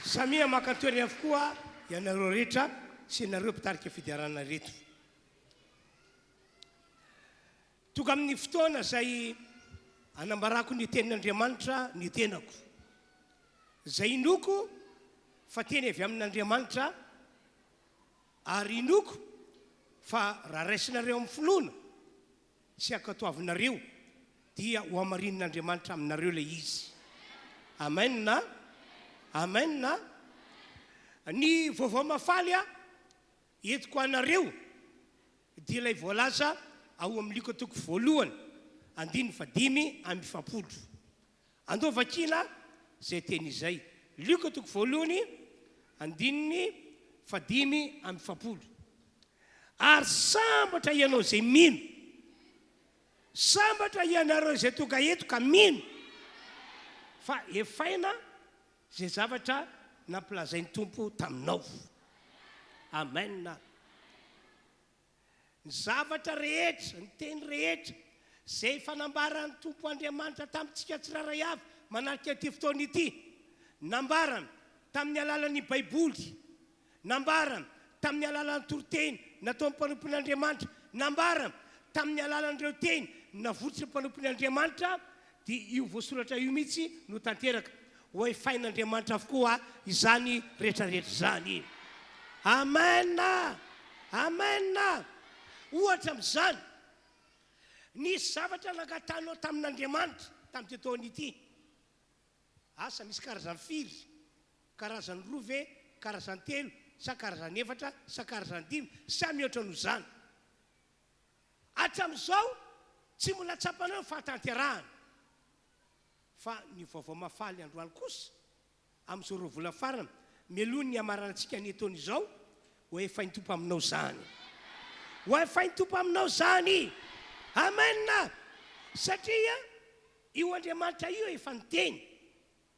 Samia maka toerana avokoa ianareo rehetra sy ianareo mpitarika fiderana ireto. Tonga amin'ny fotoana izay anambarako ny tenin'Andriamanitra ny tenako. Izay inoako fa teny avy amin'Andriamanitra ary inoako fa raha raisinareo amin'ny finoana sy ankatoavinareo dia ho hamarinin'Andriamanitra aminareo ilay izy. Amen a! Amen a! Ny vaovao mahafaly entiko anareo dia ilay voalaza ao amin'ny Lioka toko voalohany andininy fahadimy amby 40. Andao vakiana izay teny izay. Lioka toko voalohany andininy fahadimy amby 40. Ary sambatra ianao izay mino. Sambatra ianareo izay tonga eto ka mino fa efaina izay zavatra nampilazain'ny Tompo taminao. Amen. Ny zavatra rehetra, ny teny rehetra, izay efa nambaran'ny Tompo Andriamanitra tamintsika tsirairay avy manatrika ity fotoana ity, nambarany tamin'ny alalan'ny Baiboly, nambarany tamin'ny alalan'ny toriteny nataon'ny mpanompon'Andriamanitra, nambarany tamin'ny alalan'ireo teny navotry ny mpanompon'Andriamanitra, dia io voasoratra io mihitsy no tanteraka. Ho efain'Andriamanitra avokoa izany rehetrarehetra izany. Amen! Amen! Ohatra amin'izany, nisy zavatra nangatahanao tamin'Andriamanitra tamin'ity taona ity. Asa misy karazany firy? Karazany roa ve? Karazany telo? Sa karazany efatra? Sa karazany dimy? Sa mihoatra noho izany? Hatramin'izao, tsy mbola tsapanao ny fahatanterahany. Fa ny vaovao mahafaly androany kosa, amin'izao roa vola farany, mialoha ny hamaranantsika ny etoana izao, ho efain'ny Tompo aminao izany. Ho efain'ny Tompo aminao izany. Amen! Satria io Andriamanitra io efa niteny.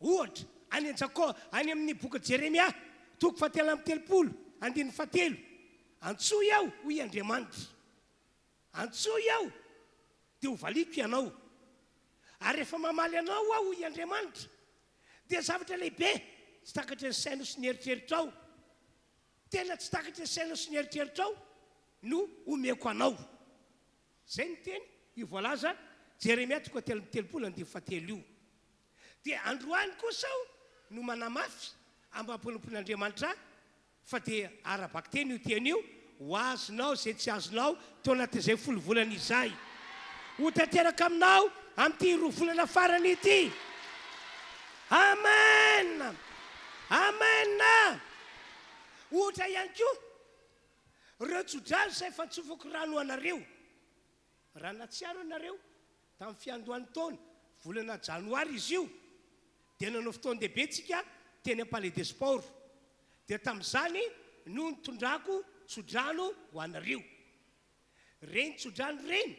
Ohatra, any an-Jakô, any amin'ny boky Jeremia, toko fahatelo amby telopolo, andininy fahatelo, Antsoy Aho, hoy Andriamanitra. Antsoy Aho, dia hovaliako ianao. Ary rehefa mamaly anao Aho, hoy Andriamanitra, dia zavatra lehibe tsy takatry ny sainao sy ny eritreritrao, tena tsy takatry ny sainao sy ny eritreritrao no homeko anao. Izay ny teny io voalaza Jeremia toko fahatelo amby telopolo andininy fahatelo io. Dia androany kosa aho no manamafy ambampolompon'Andriamanitra ahy fa dia ara-bakiteny io teny io, ho azonao izay tsy azonao tao anatin'izay folo volana izay. Ho tanteraka aminao amin'ity roa volana farany ity. Amen! Amen! Ohatra ihany koa, ireo tsodrano izay efa nitsofako rano ho anareo. Raha nahatsiaro ianareo, tamin'ny fiandohan'ny taona, volana janoary izy io, dia nanao fotoan-dehibe tsika teny amin'ny Palais des Sports. Dia tamin'izany no nitondrako tsodrano ho anareo. Ireny tsodrano ireny,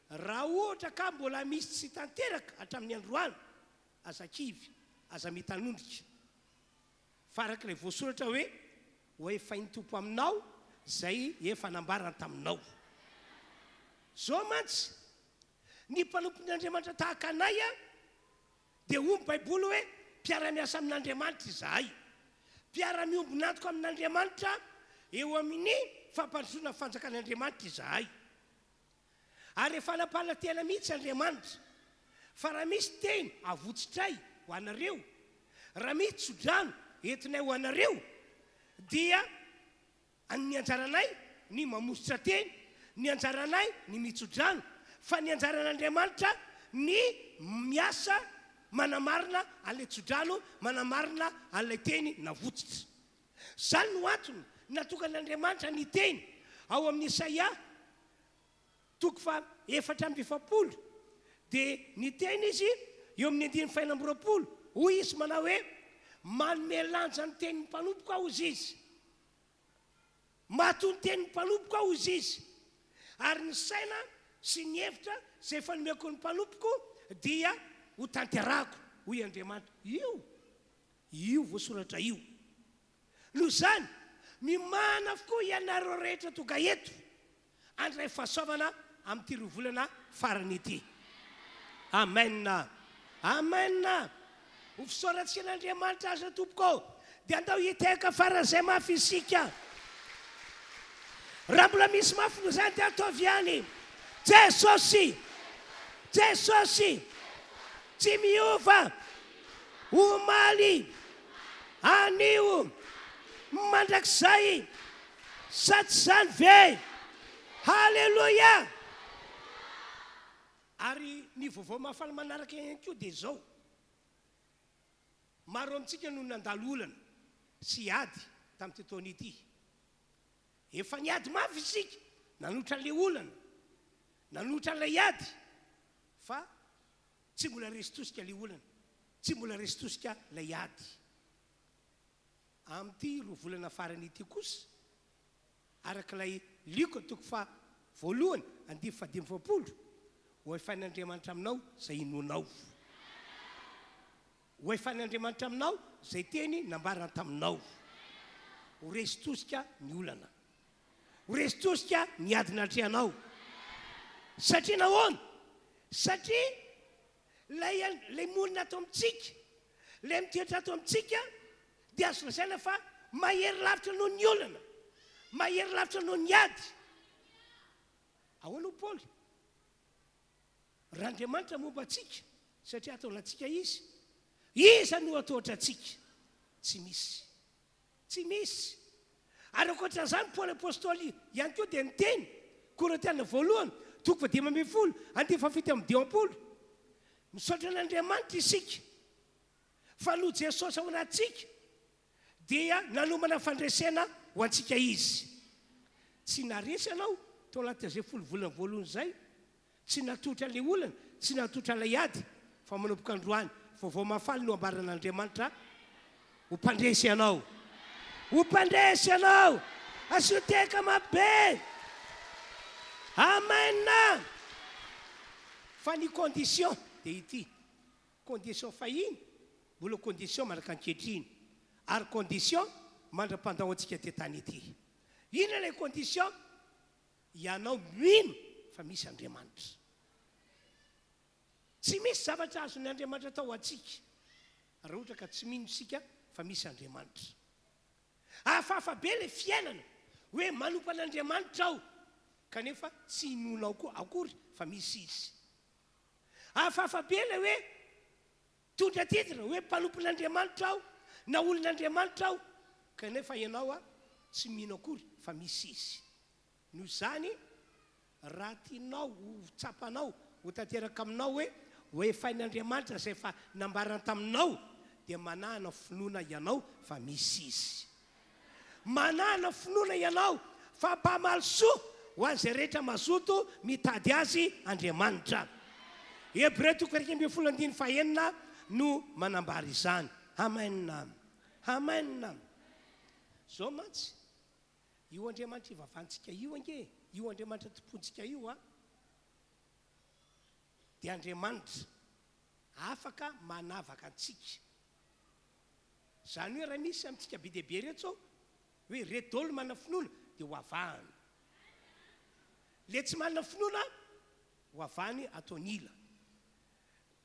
raha ohatra ka mbola misy tsy tanteraka hatramin'ny androany, aza kivy, aza mitanondrika. Fa araka ilay voasoratra hoe, Ho efain'ny Tompo aminao izay efa nambarany taminao. Izao mantsy, ny mpanompon'Andriamanitra tahaka anay dia hoy ny Baiboly hoe, mpiara-miasa amin'Andriamanitra izahay. Mpiara-miombon'antoka amin'Andriamanitra eo amin'ny fampandrosoana ny fanjakan'Andriamanitra izahay. Ary efa nampanantena mihitsy Andriamanitra fa raha misy teny avotsitray ho anareo, raha misy tsodrano entinay ho anareo, dia ny anjaranay ny mamositra teny, ny anjaranay ny mitsodrano, fa ny anjaran'Andriamanitra ny miasa manamarina an'ilay tsodrano, manamarina an'ilay teny navotsitra. Izany no antony natokan'Andriamanitra ny teny ao amin'ny Isaia toko faha 44, dia niteny izy eo amin'ny andininy faha 26, hoy izy manao hoe, Manome lanja ny tenin'ny mpanompoko aho, hozy izy. Matoa ny tenin'ny mpanompoko aho, hozy izy. Ary ny saina sy ny hevitra izay efa nomeko ny mpanompoko dia ho tanterahako, hoy Andriamanitra. Io, io voasoratra io. Noho izany, mimàna avokoa ianareo rehetra tonga eto handray fahasoavana amin'ity roa volana farany ity. Amen! Amen! Ho fisaorantsika an'Andriamanitra aza tompoko ô, dia andao hitehaka faran'izay mafy isika. Raha mbola misy mafy noho izany dia ataovy ihany. Jesosy! Jesosy! Tsy miova! Omaly, anio, mandrakizay, sa tsy izany ve? Haleloia! Ary ny vaovao mahafaly manaraka ihany koa dia izao, maro amintsika no nandalo olana sy ady tamin'ity taona ity. Efa niady mafy isika nanohitra an'ilay olana, nanohitra an'ilay ady, fa Tsy mbola resy tosika ilay olana, tsy mbola resy tosika ilay ady. Amin'ity roa volana farany ity kosa, araka ilay Lioka toko faha voalohany andininy faha 45, Ho efain'Andriamanitra aminao izay inoanao. Ho efain'Andriamanitra aminao izay teny nambarany taminao. Ho resy tosika ny olana. Ho resy tosika ny ady natrehanao. Satria nahoana? Satria ilay ilay monina ato amintsika, ilay mitoetra ato amintsika dia azo lazaina fa mahery lavitra noho ny olana, mahery lavitra noho ny ady. Ahoana hoy Paoly? Raha Andriamanitra momba antsika, satria ato anatintsika Izy, iza no hatahotra antsika? Tsy misy. Tsy misy. Ary ankoatran'izany, Paoly Apostoly ihany koa dia niteny, Korintiana voalohany, toko faha-15, andininy faha-57, Misaotra an'Andriamanitra isika, fa noho Jesosy ao anatintsika, dia nanomana fandresena ho antsika Izy. Tsy naharesy ianao tao anatin'izay folo volana voalohany izay, Tsy natohitra ilay olana, tsy natohitra ilay ady, fa manomboka androany, vaovao mahafaly no ambaran'Andriamanitra, ho mpandresy ianao. Ho mpandresy ianao. Asio tehaka mafy be. Amen. Fa ny condition dia ity. Condition fahiny, mbola condition mandraka ankehitriny. Ary condition mandra-pandao antsika ety tany ety. Inona ilay condition? Ianao mino fa misy Andriamanitra. Tsy misy zavatra azon'ny Andriamanitra atao ho antsika raha ohatra ka tsy mino isika fa misy Andriamanitra. Hafahafa be ilay fiainana hoe manompo an'Andriamanitra aho kanefa tsy inoanao koa akory fa misy Izy. Hafahafa be ilay hoe mitondra titre hoe mpanompon'Andriamanitra aho na olon'Andriamanitra aho kanefa ianao tsy mino akory fa misy Izy. Noho izany, raha tianao ho tsapanao ho tanteraka aminao hoe hoefain'Andriamanitra izay efa nambarany taminao, dia manahana finoana ianao fa misy Izy. Manahana finoana ianao fa mpamaly soa ho an'izay rehetra mazoto mitady Azy Andriamanitra. Hebreo toko 11 andininy fahenina no manambara izany. Amen. Amen. Izao mantsy, Io Andriamanitra ivavahantsika io ange e, io Andriamanitra tompointsika io an, dia Andriamanitra afaka manavaka antsika. Izany hoe raha misy amintsika be dia be ireto izao, hoe ireto daholo manana finoana, dia ho avahany. Ilay tsy manana finoana, ho avahany ataony ila.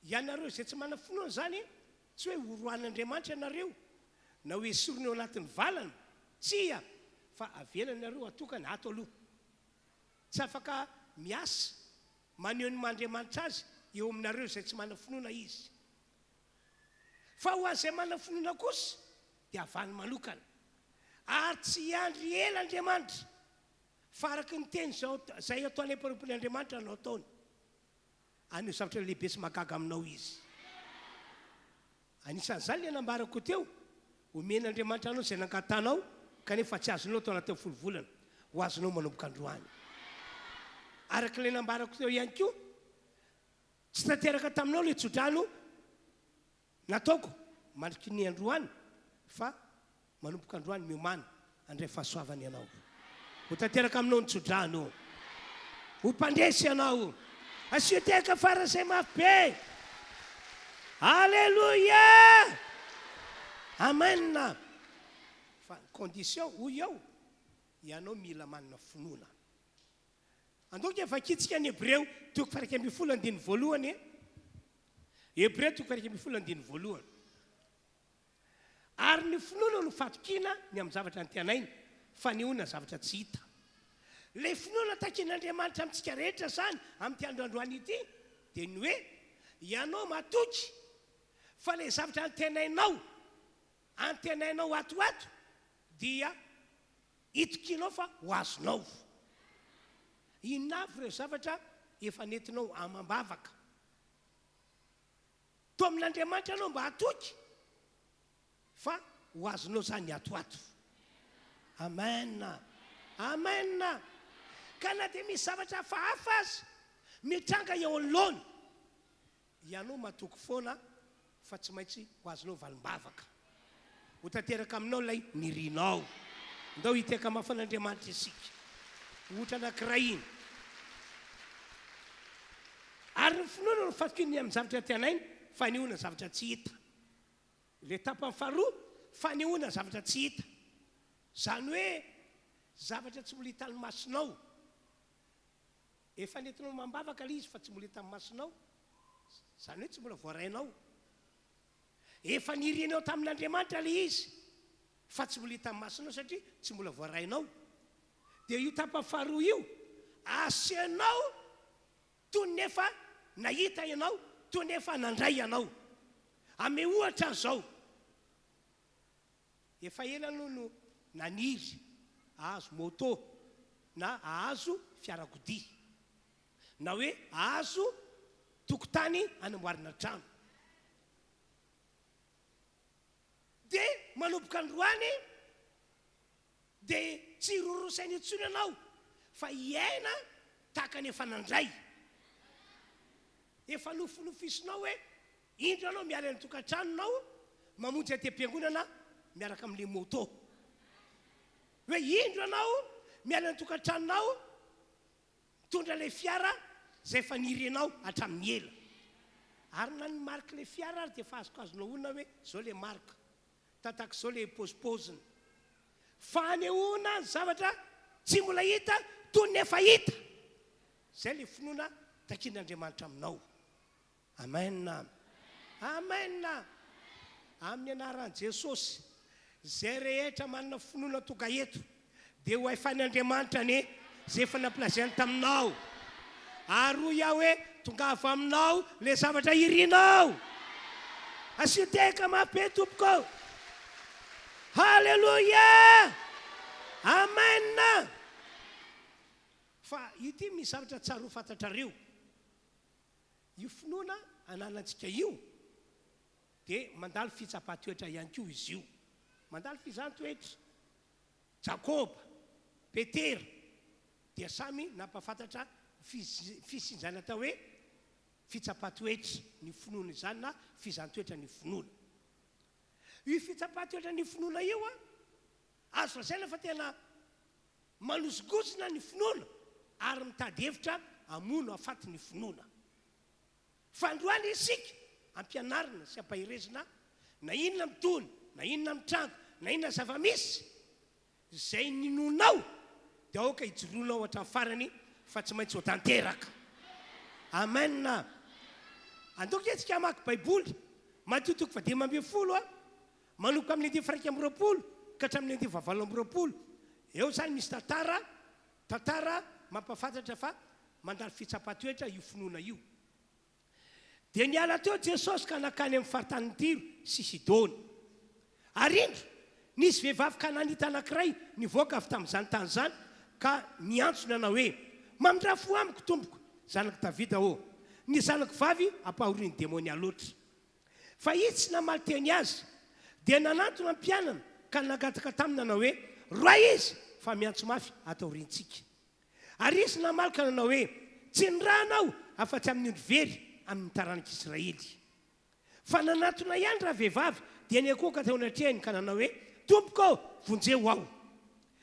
Ianareo izay tsy manana finoana izany, tsy hoe horoahan'Andriamanitra ianareo, na ho esoriny ao anatin'ny valana, tsia, fa avelany ianareo hatokana ato aloha. Tsy afaka miasa maneho ny maha Andriamanitra Azy eo aminareo izay tsy manana finoana Izy. Fa ho an'izay manana finoana kosa dia avany manokana. Ary tsy hiandry ela Andriamanitra, fa araka ny teny izay ataony am-panompoan'Andriamanitra no ataony. Haneho zavatra lehibe sy mahagaga aminao Izy. Anisan'izany ilay nambarako teo, omen'Andriamanitra anao izay nangatanao kanefa tsy azonao tao anatin'ny folo volana, ho azonao manomboka androany. Araka ilay nambarako teo ihany koa, tsy tanteraka taminao ilay tsodrano Nataoko mandriky ny androany fa manomboka androany miomàna handray fahasoavana ianao. Ho tanteraka aminao ny tsodrano. Ho mpandresy ianao. Asio tehaka faran'izay mafy be. Aleloia! Amen! Fa ny condition hoy aho, ianao mila manana finoana. Andao ange vakintsika ny Hebreo toko faha 11 andininy voalohany e. Hebreo toko faha 11 andininy voalohany. Ary ny finoana no fatokiana ny amin'ny zavatra antenaina, fanehoana zavatra tsy hita. Ilay finoana takian'Andriamanitra amintsika rehetra izany amin'ity andro androany ity dia ny hoe ianao matoky fa ilay zavatra antenainao, antenainao ato ho ato dia Itokianao fa ho azonao. Inona avy ireo zavatra efa nentinao amam-bavaka? Toa amin'Andriamanitra ianao mba hatoky fa ho azonao izany ato ho ato. Amen. Amen. Ka na dia misy zavatra hafahafa aza mitranga eo anoloana, Ianao matoky foana fa tsy maintsy ho azonao valim-bavaka. Ho tanteraka aminao ilay nirinao. Ndao hitehaka mafy an'Andriamanitra isika. Ohatra anankiray iny. Ary ny finoana no fatokiana ny amin'ny zavatra tianaina, fanehoana zavatra tsy hita. Ilay tapany faharoa, fanehoana zavatra tsy hita. Izany hoe zavatra tsy mbola hitan'ny masonao. Efa nentinao amam-bavaka ilay izy fa tsy mbola hitan'ny masonao, izany hoe tsy mbola voarainao. Efa nirianao tamin'Andriamanitra ilay izy fa tsy mbola hitan'ny masonao satria tsy mbola voarainao. Dia io tapany faharoa io, asehonao toy ny efa nahita ianao, toy ny efa nandray ianao. Ame ohatra aho izao. Efa ela aloha no naniry hahazo moto na hahazo fiarakodia na hoe hahazo tokotany hanamboarana trano. Dia manomboka androany dia tsy hiroroa saina intsony ianao fa hiaina tahaka ny efa nandray. Efa nofinofisinao hoe Indro anao miala ny tokantranonao mamonjy aty am-piangonana miaraka amin'ilay moto. Hoe indro ianao miala ny tokantranonao mitondra ilay fiara izay efa nirianao hatramin'ny ela. Ary na ny marque ilay fiara ary dia efa azokazonao onona hoe izao ilay marque, tataka izao ilay paozipaoziny. Fanehoana ny zavatra tsy mbola hita toy ny efa hita. Izay ilay finoana takian'Andriamanitra aminao. Amen Amen Amin'ny anaran'i Jesosy, izay rehetra manana finoana tonga eto dia ho haifain' Andriamanitra anie izay efa nampilazainy taminao. Ary hoy aho hoe tongava aminao ilay zavatra irinao. Asio tehaka mafy be tompoko. Haleloia! Amen! Fa ity misy zavatra tsara ho fantatrareo. Io finoana ananantsika io dia mandalo fitsapan-toetra ihany koa izy io. Mandalo fizahan-toetra. Jakoba, Petera dia samy nampahafantatra fisian'izany atao hoe fitsapan-toetra ny finoana izany na fizahan-toetra ny finoana. Io fitsapan-toetra ny finoana io, azo lazaina fa tena Manozongozona ny finoana ary mitady hevitra hamono hafaty ny finoana. Fandroana isika ampianarina sy ampaherezina na inona mitony, na inona mitranga, na inona zava-misy, izay ninoanao dia aoka hijoroanao hatramin'ny farany fa tsy maintsy ho tanteraka. Amen. Andao ange tsika hamaky baiboly, Matio toko fahadimy ambin'ny folo a. Manomboka amin'ny andiany faha-21 ka hatramin'ny andiany faha-28. Eo izany misy tantara, tantara mampahafantatra fa mandalo fitsapan-toetra io finoana io. Dia niala teo Jesosy ka nankany amin'ny faritanin'i Tyro sy Sidona. Ary indro, nisy vehivavy kananita anankiray nivoaka avy tamin'izany tany izany ka niantso nanao hoe, Mamindrà fo amiko, Tompoko, zanak'i Davida ô! Ny zanako vavy ampahorian'ny demonia loatra. Fa izy tsy namaly teny azy. Dia nanantona ny mpianany ka nangataka taminy nanao hoe, Roahy izy, fa miantso mafy ato aoriantsika. Ary izy namaly ka nanao hoe, Tsy nirahana aho afa-tsy amin'ny ondry very amin'ny taranak'Israely. Fa nanatona ihany ravehivavy, dia niankohoka teo anatrehany ka nanao hoe, Tompoko ô, vonjeo aho.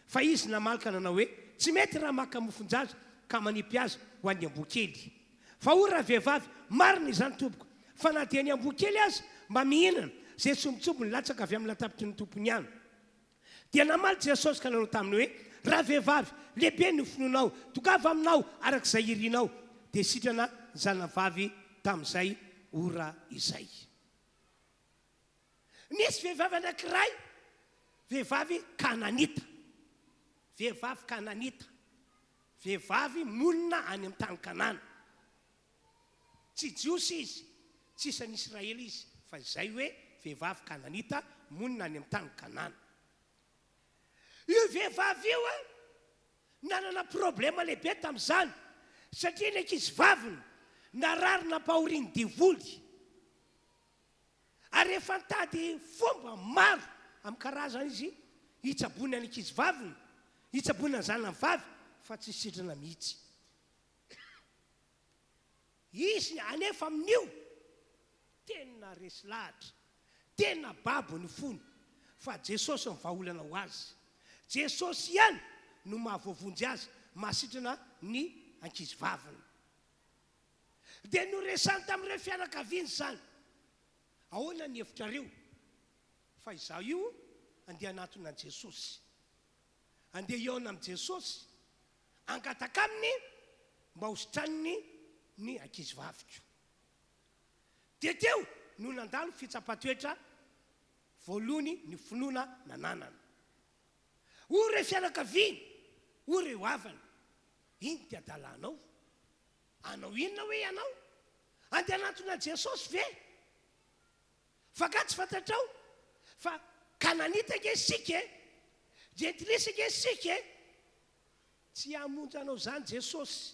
Fa izy namaly ka nanao hoe, Tsy mety raha maka mofon-jaza ka manipy azy ho an'ny amboa kely. Fa hoy ravehivavy, Marina izany, tompoko, fa na dia ny amboa kely aza mba mihinana izay sombintsombiny latsaka avy amin'ny latabotry ny tompony ihany. Dia namaly Jesosy ka nanao taminy hoe, Ravehivavy, lehibe ny finoanao, tongava aminao araka izay irinao. Dia sitrana ny zanany vavy tamin'izay ora izay. Nisy vehivavy anankiray, vehivavy kananita, vehivavy kananita, vehivavy monina any amin'ny tany Kanana. Tsy Jiosy izy, tsy isan'ny Israely izy, fa izay hoe vehivavy kananita monina any amin'ny tany Kanana. Io vehivavy io nanana problema lehibe tamin'izany, satria ny ankizivaviny narary nampahorian'ny devoly. Ary efa nitady fomba maro amin'ny karazany izy hitsaboana ny ankizivaviny, hitsaboana ny zanany vavy, fa tsy sitrana mihitsy. Izy anefa amin'io tena resy lahatra, tena babo ny fony fa Jesosy no vahaolana ho azy. Jesosy ihany no mahavoavonjy azy, mahasitrana ny ankizivaviny. Dia noresahiny tamin'ireo fianakaviany izany. Ahoana ny hevitrareo fa izaho io andeha hanatona an'i Jesosy? Andeha hihaona amin'i Jesosy, hangataka aminy mba hositraniny ny ankizivaviko. Dia teo no nandalo fitsapan-toetra voalohany ny finoana nananany. Hoy ireo fianakaviany, hoy ireo havany, Ino ty adalanao? Hanao inona hoe ianao? Andeha hanantona an'i Jesosy ve? Fa nga tsy fantatrao fa Kananita ange isika e! Jentilisa ange isika e! Tsy hamonjy anao izany Jesosy.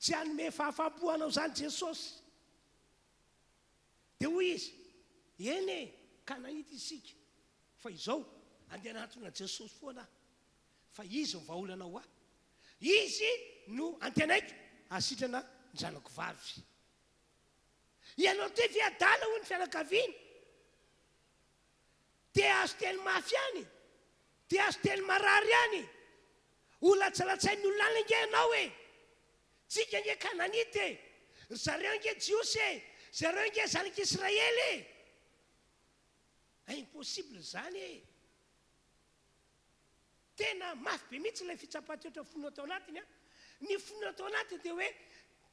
Tsy hanome fahafaham-po anao izany Jesosy. Dia hoy izy, Eny e, Kananita isika, fa izao, andeha hanantona an'i Jesosy foana aho. Fa Izy no vahaolana ho ahy. Izy no antenaiko hahasitrana ny zanako vavy. Ianao ty ve adala hoy ny fianakaviany. Te hahazo teny mafy ihany. Te hahazo teny marary ihany. Ho latsalatsain'ny olona any ange ianao e! Tsika ange Kananita e! Ry zareo ange Jiosy e! Zareo ange zanak'Israely e! Impossible izany e! Tena mafy be mihitsy ilay fitsapan-toetra finoana tao anatiny an! Ny finoana tao anatiny dia hoe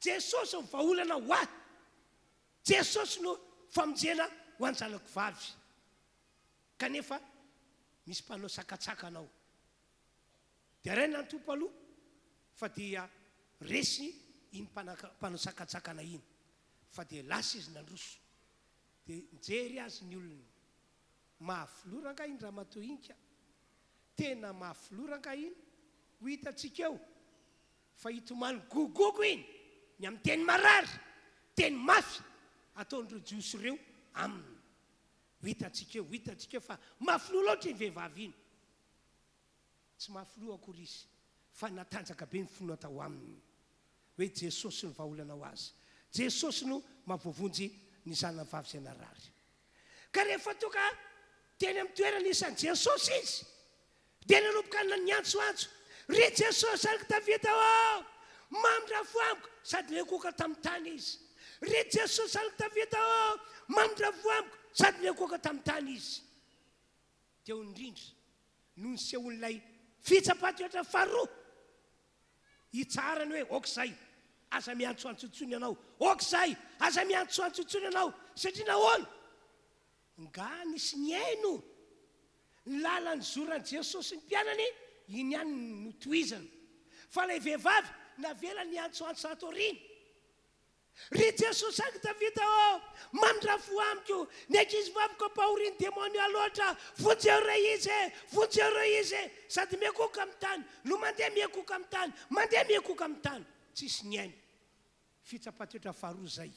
Jesosy no vahaolana ho ahy! Jesosy no famonjena ho an'ny zanako vavy! Kanefa misy mpanao sakantsakana ao. Deraina ny Tompo aloha fa dia resy iny mpanao sakantsakana iny fa dia lasa izy nandroso. Dia nijery azy ny olona. Mafy loha rangahy iny ramatoa iny ka. Tena mafy loha rangahy iny. Ho hitantsika eo fa hitomany gogogo iny ny amin'ny teny marary, teny mafy ataon'ireo Jiosy ireo aminy. Ho hitantsika eo, ho hitantsika eo fa mafy loha loatra iny vehivavy iny. Tsy mafy loha akory izy fa natanjaka be ny finoana tao aminy hoe Jesosy no vahaolana ho azy. Jesosy no mahavoavonjy ny zanany vavy izay narary. Ka rehefa tonga teny amin'ny toerana nisy an'i Jesosy izy dia nanomboka niantsoantso, Ry Jesosy zanak'i Davida ô, mamindrà fo amiko! Sady niankohoka tamin'ny tany izy. Ry Jesosy zanak'i Davida ô, mamindrà fo amiko! Sady niankohoka tamin'ny tany izy. Teo indrindra no nisehoan'ilay fitsapan-toetra faharoa hitsaharany hoe, Aoka izay, aza miantsoantso intsony ianao! Aoka izay, aza miantsoantso intsony ianao! Satria nahoana? Nga nisy nihaino? Ny lalana nizoran'i Jesosy sy ny mpianany, iny ihany no notohizana. Fa ilay vehivavy navela niantsoantso tato aoriana. Ry Jesosy Zanak'i Davida ô, mamindrà fo amiko, ny ankizivaviko ampahorian'ny demonia loatra, vonjeo re izy e, vonjeo re izy e! Sady miankohoka amin'ny tany, no mandeha miankohoka amin'ny tany, mandeha miankohoka amin'ny tany. Tsisy nihaino. Fitsapan-toetra faharoa izay.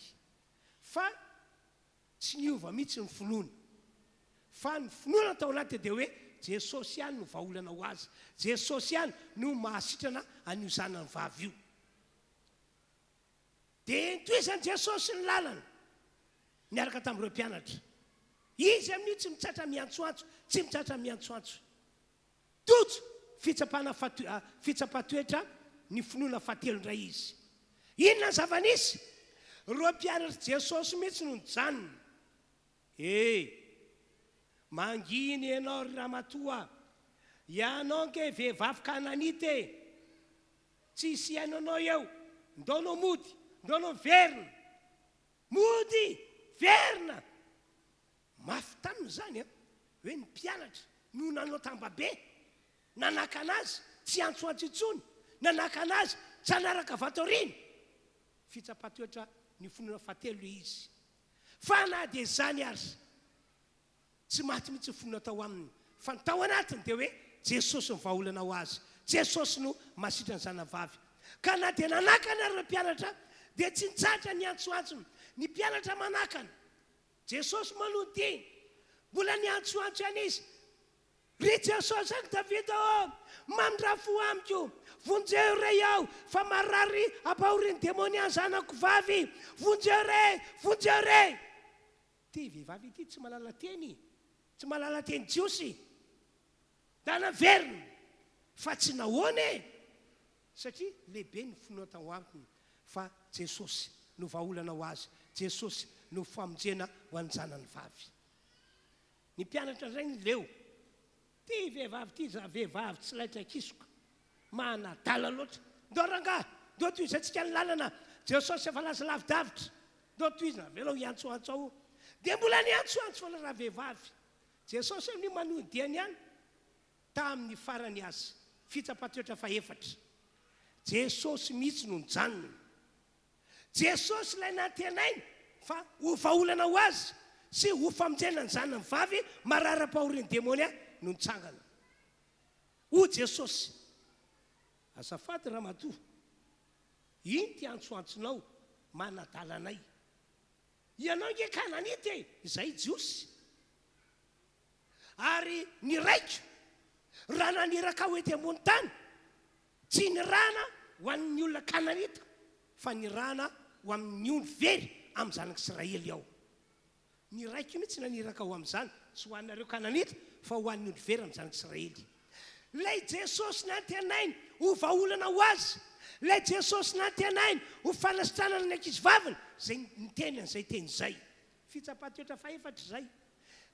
Fa tsy niova mihitsy ny finoany. Fa ny finoana tao anatiny dia hoe Jesosy ihany no vahaolana ho azy, Jesosy ihany no mahasitrana an'io zanany vavy io. Dia notohizan'i Jesosy ny lalana niaraka tamin'ireo mpianatra. Izy amin'io tsy mitsatra miantsoantso, tsy mitsatra miantsoantso. Tojo fitsapana fitsapan-toetra ny finoana fahatelo indray izy. Inona ny zava-nisy? Ireo mpianatr'i Jesosy mihitsy no nijanona. E! Mangina ianao ry ramatoa! Ianao ange vehivavy kananita e! Tsy hisy hihaino anao eo. Ndao anao mody, ndao anao miverina. Mody! Verina! Mafy taminy izany an! Hoe ny mpianatra no nanao tambabe, nanakana azy tsy hiantsoantso intsony, nanakana azy tsy hanaraka vato aoriana. Fitsapan-toetra ny finoana fahatelo ilay izy. Fa na dia izany aza, Tsy maty mihitsy ny finoana tao aminy, fa ny tao anatiny dia hoe Jesosy no vahaolana ho azy, Jesosy no mahasitrana ny zanavavy. Ka na dia nanakana ary ireo mpianatra dia tsy nitsahatra niantsoantsony. Ny mpianatra manakana, Jesosy manodina. Mbola niantsoantso ihany izy, Ry Jesosy Zanak'i Davida ô, mamindrà fo amiko, vonjeo re aho fa marary ampahorian'ny demonia ny zanako vavy, vonjeo re, vonjeo re! Ity vehivavy ity tsy mahalala teny, tsy mahalala teny jiosy. Ndana averina fa tsy nahoana e! Satria lehibe ny finoana tao aminy fa Jesosy no vahaolana ho azy, Jesosy no famonjena ho an'ny zanany vavy. Ny mpianatra indray ny leo. Ty vehivavy ty za vehivavy tsy laitra kisoka. Manadala loatra. Ndao rangahy, ndao tohizantsika ny lalana. Jesosy efa lasa lavidavitra. Ndao tohizana, avelao hiantsoantso ao. Dia mbola niantsoantso foana ravehivavy. Jesosy amin'io manohy ny diany ihany. Tamin'ny farany aza, fitsapan-toetra fahefatra. Jesosy mihitsy no nijanona. Jesosy ilay nantenainy fa ho vahaolana ho azy sy ho famonjena ny zanany vavy mararam-pahorian'ny demonia no nitsangana. Hoy Jesosy, Azafady ramatoa, ino ty antsoantsonao manadala anay? Ianao ange Kananita e, izahay Jiosy. Ary ny raiko, raha naniraka ahy ho ety ambony tany, Tsy nirahana ho an'ny olona Kananita, fa nirahana ho amin'ny ondry very amin'ny zanak'Israely aho. Ny Raiko mihitsy naniraka ho amin'izany, tsy ho anareo Kananita, fa ho an'ny ondry very amin'ny zanak'Israely. Ilay Jesosy nantenainy ho vahaolana ho azy, ilay Jesosy nantenainy ho fanasitranana ny ankizivaviny, izay niteny an'izay teny izay. Fitsapan-toetra fahefatra izay.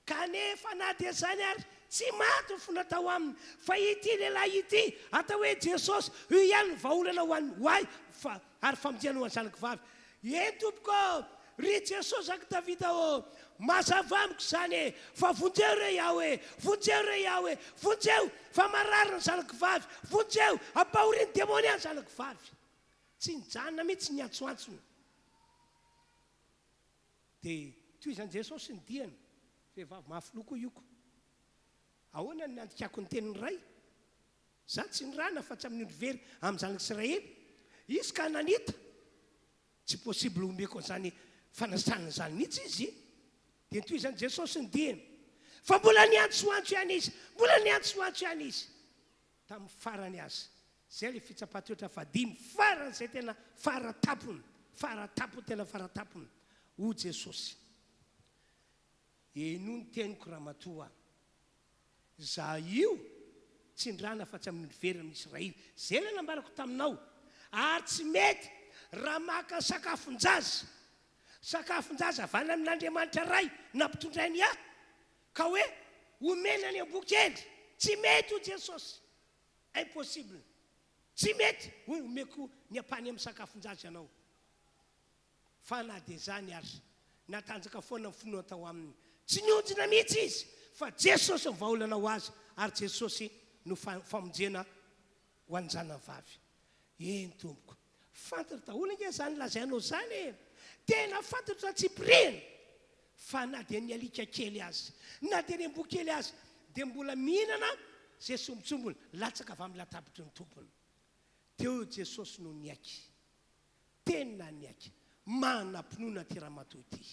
Kanefa na dia izany ary, tsy maty ny finoana tao aminy, fa ity lehilahy ity, atao hoe Jesosy, io ihany no vahaolana ho an'ny, ho ahy, fa, ary famonjena ho an'ny zanako vavy. Eny, tompoko ô! Ry Jesosy Zanak'i Davida ô! Mazava amiko izany e! Fa vonjeo re aho e! Vonjeo re aho e! Vonjeo, fa marary ny zanako vavy! Vonjeo, ampahorian'ny demonia ny zanako vavy! Tsy nijanona mihitsy ny antsoantsony. Dia tohizan'i Jesosy ny diany, Vehivavy mafy loha koa io ko! Ahoana no nandikako ny tenin'ny Ray? Izaho tsy nirahana afa-tsy amin'ny ondry very amin'ny zanak'Israely. Izy ka nanita. Tsy possible omeko an'izany fanasitranana izany mihitsy izy. Dia notohizan'i Jesosy ny diany. Fa mbola niantsoantso ihany izy, mbola niantsoantso ihany izy. Tamin'ny farany aza. Izay ilay fitsapan-toetra fahadimy, faran'izay tena fara tampony, fara tampony, tena fara tampony. Hoy Jesosy, Henoy ny teniko ramatoa. Izaho io tsy indrana afa-tsy amin'ny ondry very amin'i Israely. Izay ilay nambarako taminao. Ary tsy mety raha maka sakafon-jaza, sakafon-jaza avy any amin'Andriamanitra Ray nampitondrainy ahy, ka hoe omena ny amboa kely. Tsy mety hoy Jesosy. Impossible. Tsy mety hoy omeko ny ampahany amin'ny sakafon-jaza ianao. Fa na dia izany aza, natanjaka foana ny finoana tao aminy. Tsy nihonjina mihitsy izy, fa Jesosy no vahaolana ho azy, ary Jesosy no famonjena ho an'ny zanany vavy. Eny, tompoko. Fantatro daholo ange izany lazainao izany e! Tena fantatro antsipiriany fa na dia ny alika kely aza, na dia ny amboa kely aza, dia mbola mihinana izay sombintsombiny latsaka avy amin'ny latabatry ny tompony. Teo Jesosy no niaiky. Tena niaiky. Manam-pinoana ity ramatoa ity.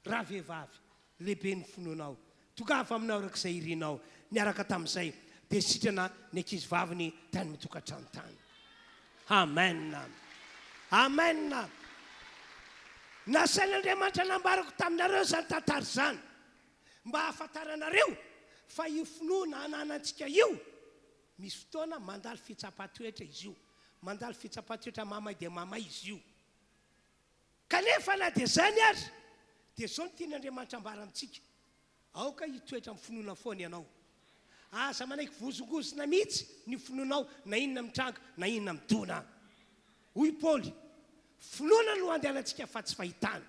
Ravehivavy, lehibe ny finoanao. Tongava aminao araka izay irinao. Niaraka tamin'izay dia sitrana ny ankizivaviny tany amin'ny tokantrano tany. Amen. Amen. Nasain'Andriamanitra nambarako taminareo izany tantara izany mba hahafantaranareo fa io finoana ananantsika io Misy fotoana mandalo fitsapan-toetra izy io. Mandalo fitsapan-toetra mahamay dia mahamay izy io. Kanefa na dia izany aza, dia izao no tian'Andriamanitra ambara amintsika, Aoka hitoetra amin'ny finoana foana ianao. Aza manaiky vozongozona mihitsy ny finoanao na inona mitranga na inona midona. Hoy Paoly, Finoana no andehanantsika fa tsy fahitana.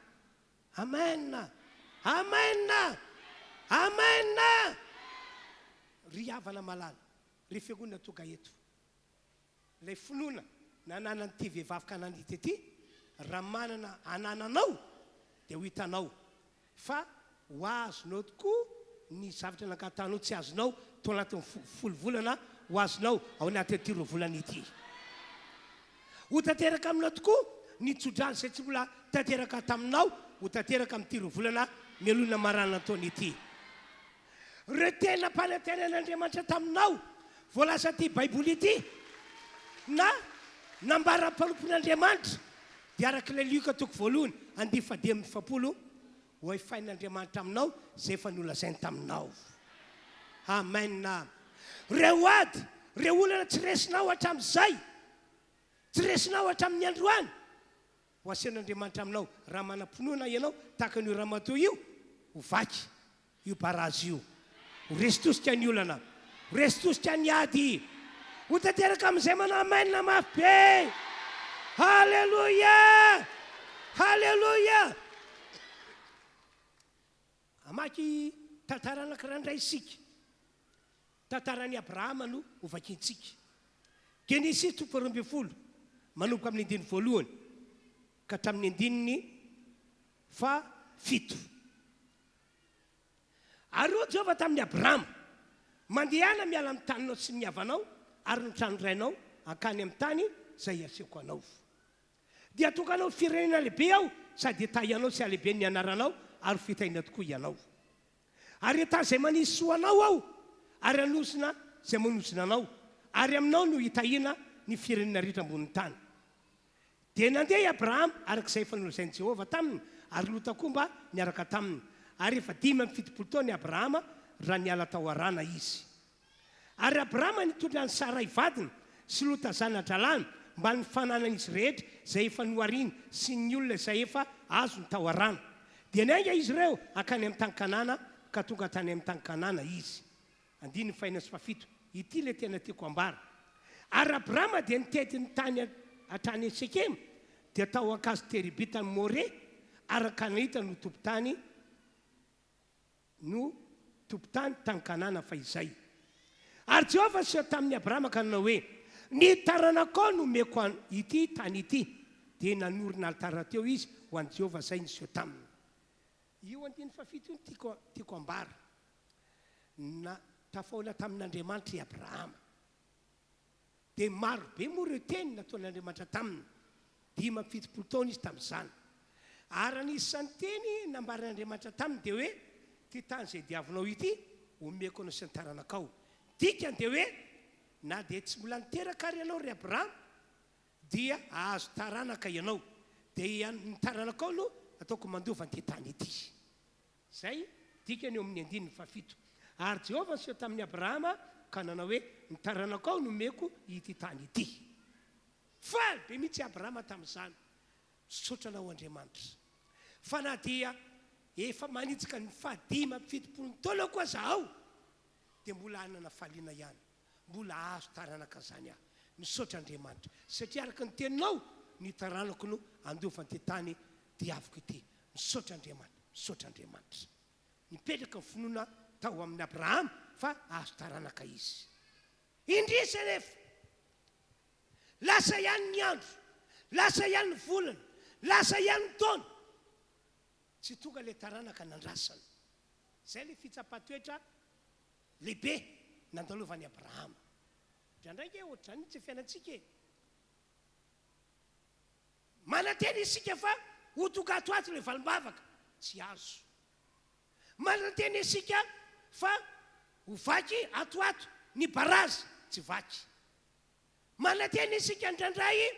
Amen! Amen! Amen! Ry havana malala, ry fiangonana tonga eto, ilay finoana nananan'ity vehivavy kananita ity, raha manana anananao dia ho hitanao fa ho azonao tokoa ny zavatra nangatahanao tsy azonao tao anatin'ny folo volana ho azonao ao anatin'ity roa volana ity. Ho tanteraka aminao tokoa ny tsodrano izay tsy mbola tanteraka taminao, ho tanteraka amin'ity roa volana mialoha ny hamaranana ny taona ity. Ireo teny nampanantenain'Andriamanitra taminao voalazan'ity Baiboly ity na nambaran'ny mpanompon'Andriamanitra dia araka ilay Lioka toko voalohany andiany fahadimy amby 40 Ho efain'Andriamanitra aminao izay efa nolazainy taminao. Amen. Ireo ady, ireo olana tsy resinao hatramin'izay, tsy resinao hatramin'ny androany, ho asehon'Andriamanitra aminao raha manam-pinoana ianao tahaka an'io ramatoa io, ho vaky io barazy io. Ho resy tosika ny olana. Ho resy tosika ny ady. Ho tanteraka amin'izay manao amen mafy be. Haleloia! Haleloia! Hamaky tantara anankiray indray isika. Tantaran'i Abrahama no hovakintsika. Genesisy toko faharoa ambin'ny folo, manomboka amin'ny andininy voalohany ka hatramin'ny andininy fahafito. Ary hoy Jehovah tamin'i Abrama, Mandehana miala amin'ny taninao sy ny havanao ary ny tranon-drainao hankany amin'ny tany izay hasehoko anao. Dia hatokanao ho firenena lehibe Aho sady hitahy anao sy halehibe ny anaranao ary ho fitahiana tokoa ianao. Ary hitahy izay manisy soa anao Aho ary hanozona izay manozona anao, ary aminao no hitahiana ny firenena rehetra ambonin'ny tany. Dia nandeha i Abrahama araka izay efa nolazain'i Jehovah taminy, ary Lota koa mba niaraka taminy. Ary efa 75 taona i Abrahama raha niala tao Harana izy. Ary Abrama nitondra an'i Saray vadiny sy Lota zana-drahalahiny mbamin'ny fananan'izy rehetra izay efa nohariny sy ny olona izay efa azony tao Harana. Dia niainga izy ireo hankany amin'ny tany Kanana, ka tonga tany amin'ny tany Kanana izy. Andininy fahenina sy fahafito. Ity ilay tena tiako hambara. Ary Abrama dia nitety ny tany hatrany Sekema, dia tao ankazo Teribitan'i More, ary ny Kananita no tompon-tany no tompon-tany tany Kanana fahizay. Ary Jehovah niseho tamin'i Abrama ka nanao hoe, Ny taranakao no omeko an ity tany ity. Dia nanorina alitara teo izy ho an'i Jehovah izay niseho taminy. Io andininy fahafito io no tiako tiako ambara. Na, tafahoana tamin'Andriamanitra i Abrahama. Dia maro be moa ireo teny nataon'Andriamanitra taminy. 75 taona izy tamin'izany. Ary anisan'ny teny nambaran'Andriamanitra taminy dia hoe, Ity tany izay diavinao ity, omeko anao sy ny taranakao. Dikany dia hoe, na dia tsy mbola niteraka ary ianao ry Abrahama, dia hahazo taranaka ianao. Dia ny taranakao no ataoko mandova an'ity tany ity. Izay dikany eo amin'ny andininy fahafito. Ary Jehovah niseho tamin'i Abrahama ka nanao hoe, Ny taranakao no omeko ity tany ity. Faly be mihitsy i Abrahama tamin'izany. Misaotra Anao, Andriamanitra, fa na dia efa manitsaka ny fahadimy amby fitopolo taonako aza aho, dia mbola hanana faliana ihany. Mbola hahazo taranaka izany aho. Misaotra Andriamanitra, satria araka ny teninao, ny taranako no handova an'ity tany diaviko ity. Misaotra Andriamanitra, misaotra Andriamanitra. Nipetraka ny finoana tao amin'i Abrahama fa hahazo taranaka izy. Indrisy anefa, lasa ihany ny andro, lasa ihany ny volana, lasa ihany ny taona, tsy tonga ilay taranaka nandrasana. Izay ilay fitsapan-toetra lehibe nandalovan'i Abrahama. Indraindray ange ohatr'izany mihitsy ny fiainantsika e. Manantena isika fa ho tonga ato ato ilay valim-bavaka, tsy azo. Manantena isika fa ho vaky ato ato ny barazy, tsy vaky. Manantena isika indraindray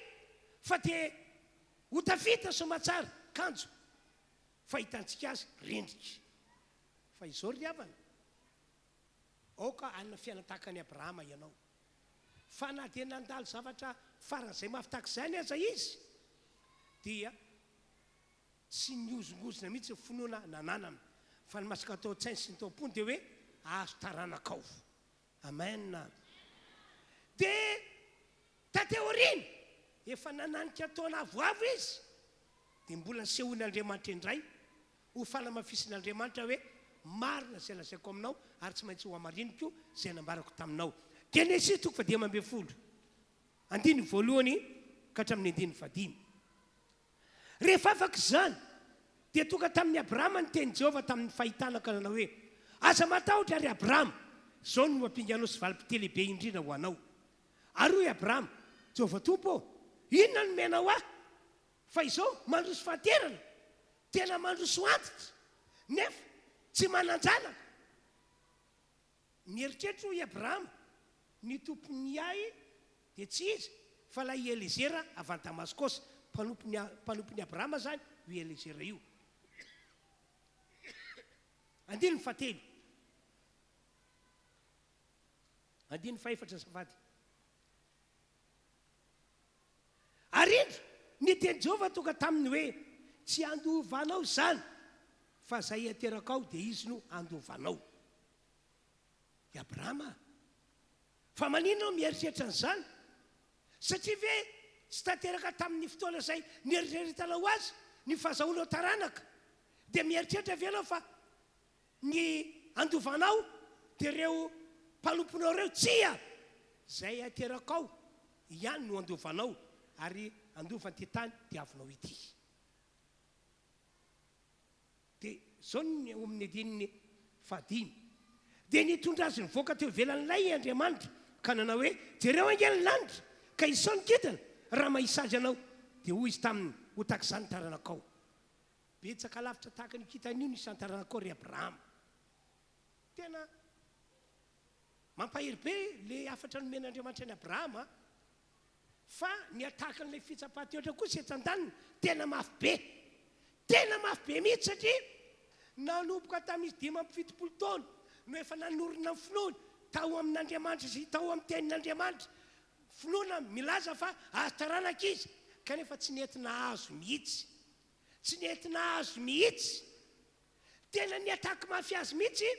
fa dia ho tafita soamatsara, kanjo fahitantsika azy rendrika. Fa izao ry havana, aoka hanana fiainana tahaka an'i Abrahama ianao. Fa na dia nandalo zavatra faran'izay mafy tahaka izany aza izy, dia tsy nihozongozona mihitsy ny finoana nananany, fa ny masaka tao an-tsainy sy ny tao am-pony dia hoe, Hahazo taranaka aho. Amen. Dia taty aoriana, efa nananika taona avoavo izy, dia mbola nisehoan'Andriamanitra indray ho fanamafisin'Andriamanitra hoe, Marina izay lazaiko aminao, ary tsy maintsy hohamariniko izay nambarako taminao. Genesisy toko fahadimy ambin'ny folo, andininy voalohany ka hatramin'ny andininy fahadimy. Rehefa afaka izany, dia tonga tamin'i Abrama ny tenin'i Jehovah tamin'ny fahitana ka nanao hoe, Aza matahotra, ry Abrama, izao no ampinganao sy valim-pitia lehibe indrindra ho anao. Ary hoy Abrama, Jehovah Tompo ô, inona no nomenao ahy, fa izao mandroso fahanterana, tena mandroso antitra, nefa tsy manan-janaka? Nieritreritra hoy i Abrahama, Ny tompon'ny ahy dia tsy iza fa ilay Eliezera avy any Damaskosy. Mpanompon'i mpanompon'i Abrahama izany io Eliezera io. Andininy fahatelo. Andininy fahefatra azafady. Ary indro, ny tenin'i Jehovah tonga taminy hoe, Tsy handovanao izany, fa izay haterakao dia izy no handovanao. I Abrahama. Fa maninona aho mieritreritra an'izany? Satria ve tsy tanteraka tamin'ny fotoana izay nieritreretanao azy ny fahazahoanao taranaka? Dia mieritreritra ve ianao fa Ny handovanao dia ireo mpanomponao ireo? Tsia! Izay aterakao ihany no handovanao, ary handova an'ity tany diavinao ity. Dia izao ny eo amin'ny andininy fahadimy, Dia nitondra azy nivoaka teo ivelan'ilay i Andriamanitra, ka nanao hoe, Jereo ange ny lanitra, ka isao ny kintana, raha mahisa azy ianao. Dia hoy Izy taminy, Ho tahaka izany ny taranakao. Betsaka lavitra tahaka ny kintana io ny isan-taranakao ry Abrahama. Tena mampahery be le hafatra nomen'Andriamanitra an'i Abrahama a! Fa ny atahaka an'ilay fitsapan-toetra kosa etsy andaniny tena mafy be. Tena mafy be mihitsy satria nanomboka tamin'izy 75 taona no efa nanorina ny finoany. tao amin'Andriamanitra sy tao amin'ny tenin'Andriamanitra. Finoana milaza fa azo taranaka izy, kanefa tsy nety nahazo mihitsy. Tsy nety nahazo mihitsy. Tena ni-attaque mafy azy mihitsy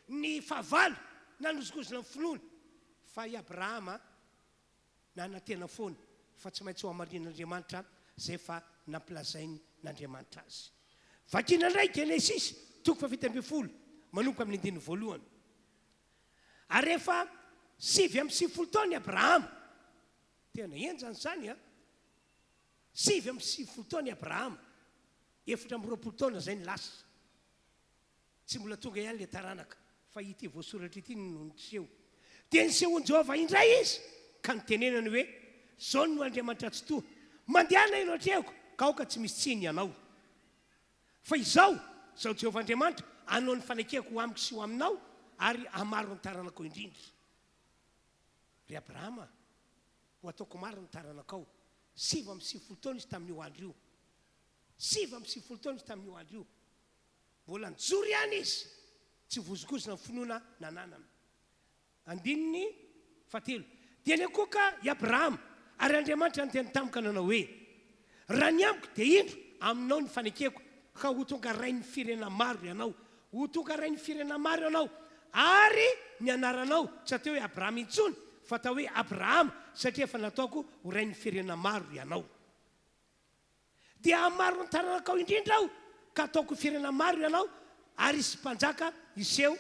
ny fahavalo, nanozongozona ny finoany. Fa i Abrahama nanantena foana fa tsy maintsy ho hamarinan'Andriamanitra izay efa nampilazain'Andriamanitra azy. Vakina indray Genesisy toko fahafito ambin'ny folo manomboka amin'ny andininy voalohany. Ary rehefa 99 taona i Abrahama, tena henjana izany an! 99 taona i Abrahama, 24 taona izay ny lasa. Tsy mbola tonga ihany ilay taranaka, fa ity voasoratra ity no niseho. Dia nisehoan'i Jehovah indray izy, ka nitenenany hoe, Izao no Andriamanitra Tsitoha, Mandehana eo anatrehako, ka aoka tsy misy tsiny ianao. Fa izao, Izaho Jehovah Andriamanitra, hanao ny fanekeko ho amiko sy ho aminao, ary hamaro ny taranakao indrindra. Ry Abrahama, ho ataoko maro ny taranakao. 99 taona izy tamin'io andro io. 99 taona izy tamin'io andro io. Mbola nijoro ihany izy, tsy vozongozona ny finoana nananany. Andininy fahatelo. Dia niankohoka i Abrahama, ary Andriamanitra niteny taminy ka nanao hoe, Raha ny amiko, dia indro, aminao ny fanekeko, ka ho tonga rain'ny firenena maro ianao. Ho tonga rain'ny firenena maro ianao, ary ny anaranao tsy atao hoe Abrama intsony, fa atao hoe Abrahama, satria efa nataoko ho rain'ny firenena maro ianao. Dia hahamaro ny taranakao indrindra Aho, ka hataoko firenena maro ianao, ary hisy mpanjaka hiseho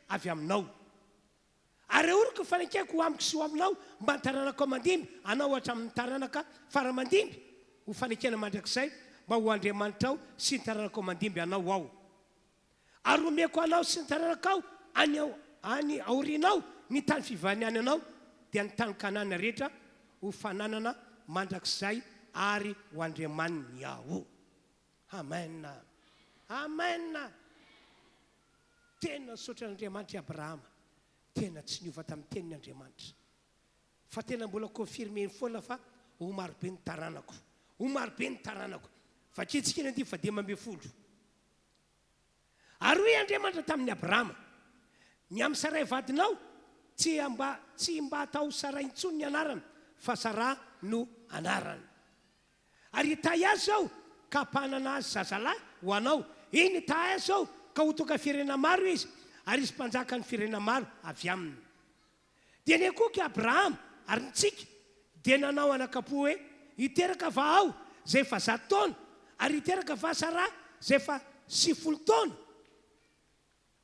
avy aminao. Ary ahoriko ny fanekeko ho amiko sy ho aminao mba ny taranakao mandimby anao hatramin'ny taranaka fara mandimby, ho fanekena mandrakizay mba ho Andriamanitrao sy ny taranakao mandimby anao Aho. Ary homeko anao sy ny taranakao any any aorianao ny tany fivahiniananao, dia ny tany Kanana rehetra, ho fananana mandrakizay ary ho Andriamaniny Aho. Amen. Amen. Tena nisaotra an'Andriamanitra i Abrahama. Tena tsy niova tamin'ny teniny Andriamanitra. Fa tena mbola confirmer-ny foana fa ho marobe ny taranako. Ho marobe ny taranako. Vakintsika ny andininy fahadimy ambin'ny folo. Ary hoy Andriamanitra tamin'i Abrama, Ny amin'i Saray vadinao, tsy mba tsy mba atao Saray intsony ny anarany, fa Saraha no anarany. Ary hitahy azy Aho, ka hampanana azy zazalahy ho anao. Eny, hitahy azy Aho, ka ho tonga firenena maro izy, ary hisy mpanjakan'ny firenena maro avy aminy. Dia niankohoka i Abrahama, ary nitsiky, dia nanao anakam-po hoe, Hiteraka va aho, izay efa 100 taona, ary hiteraka va Saraha, izay efa 90 taona?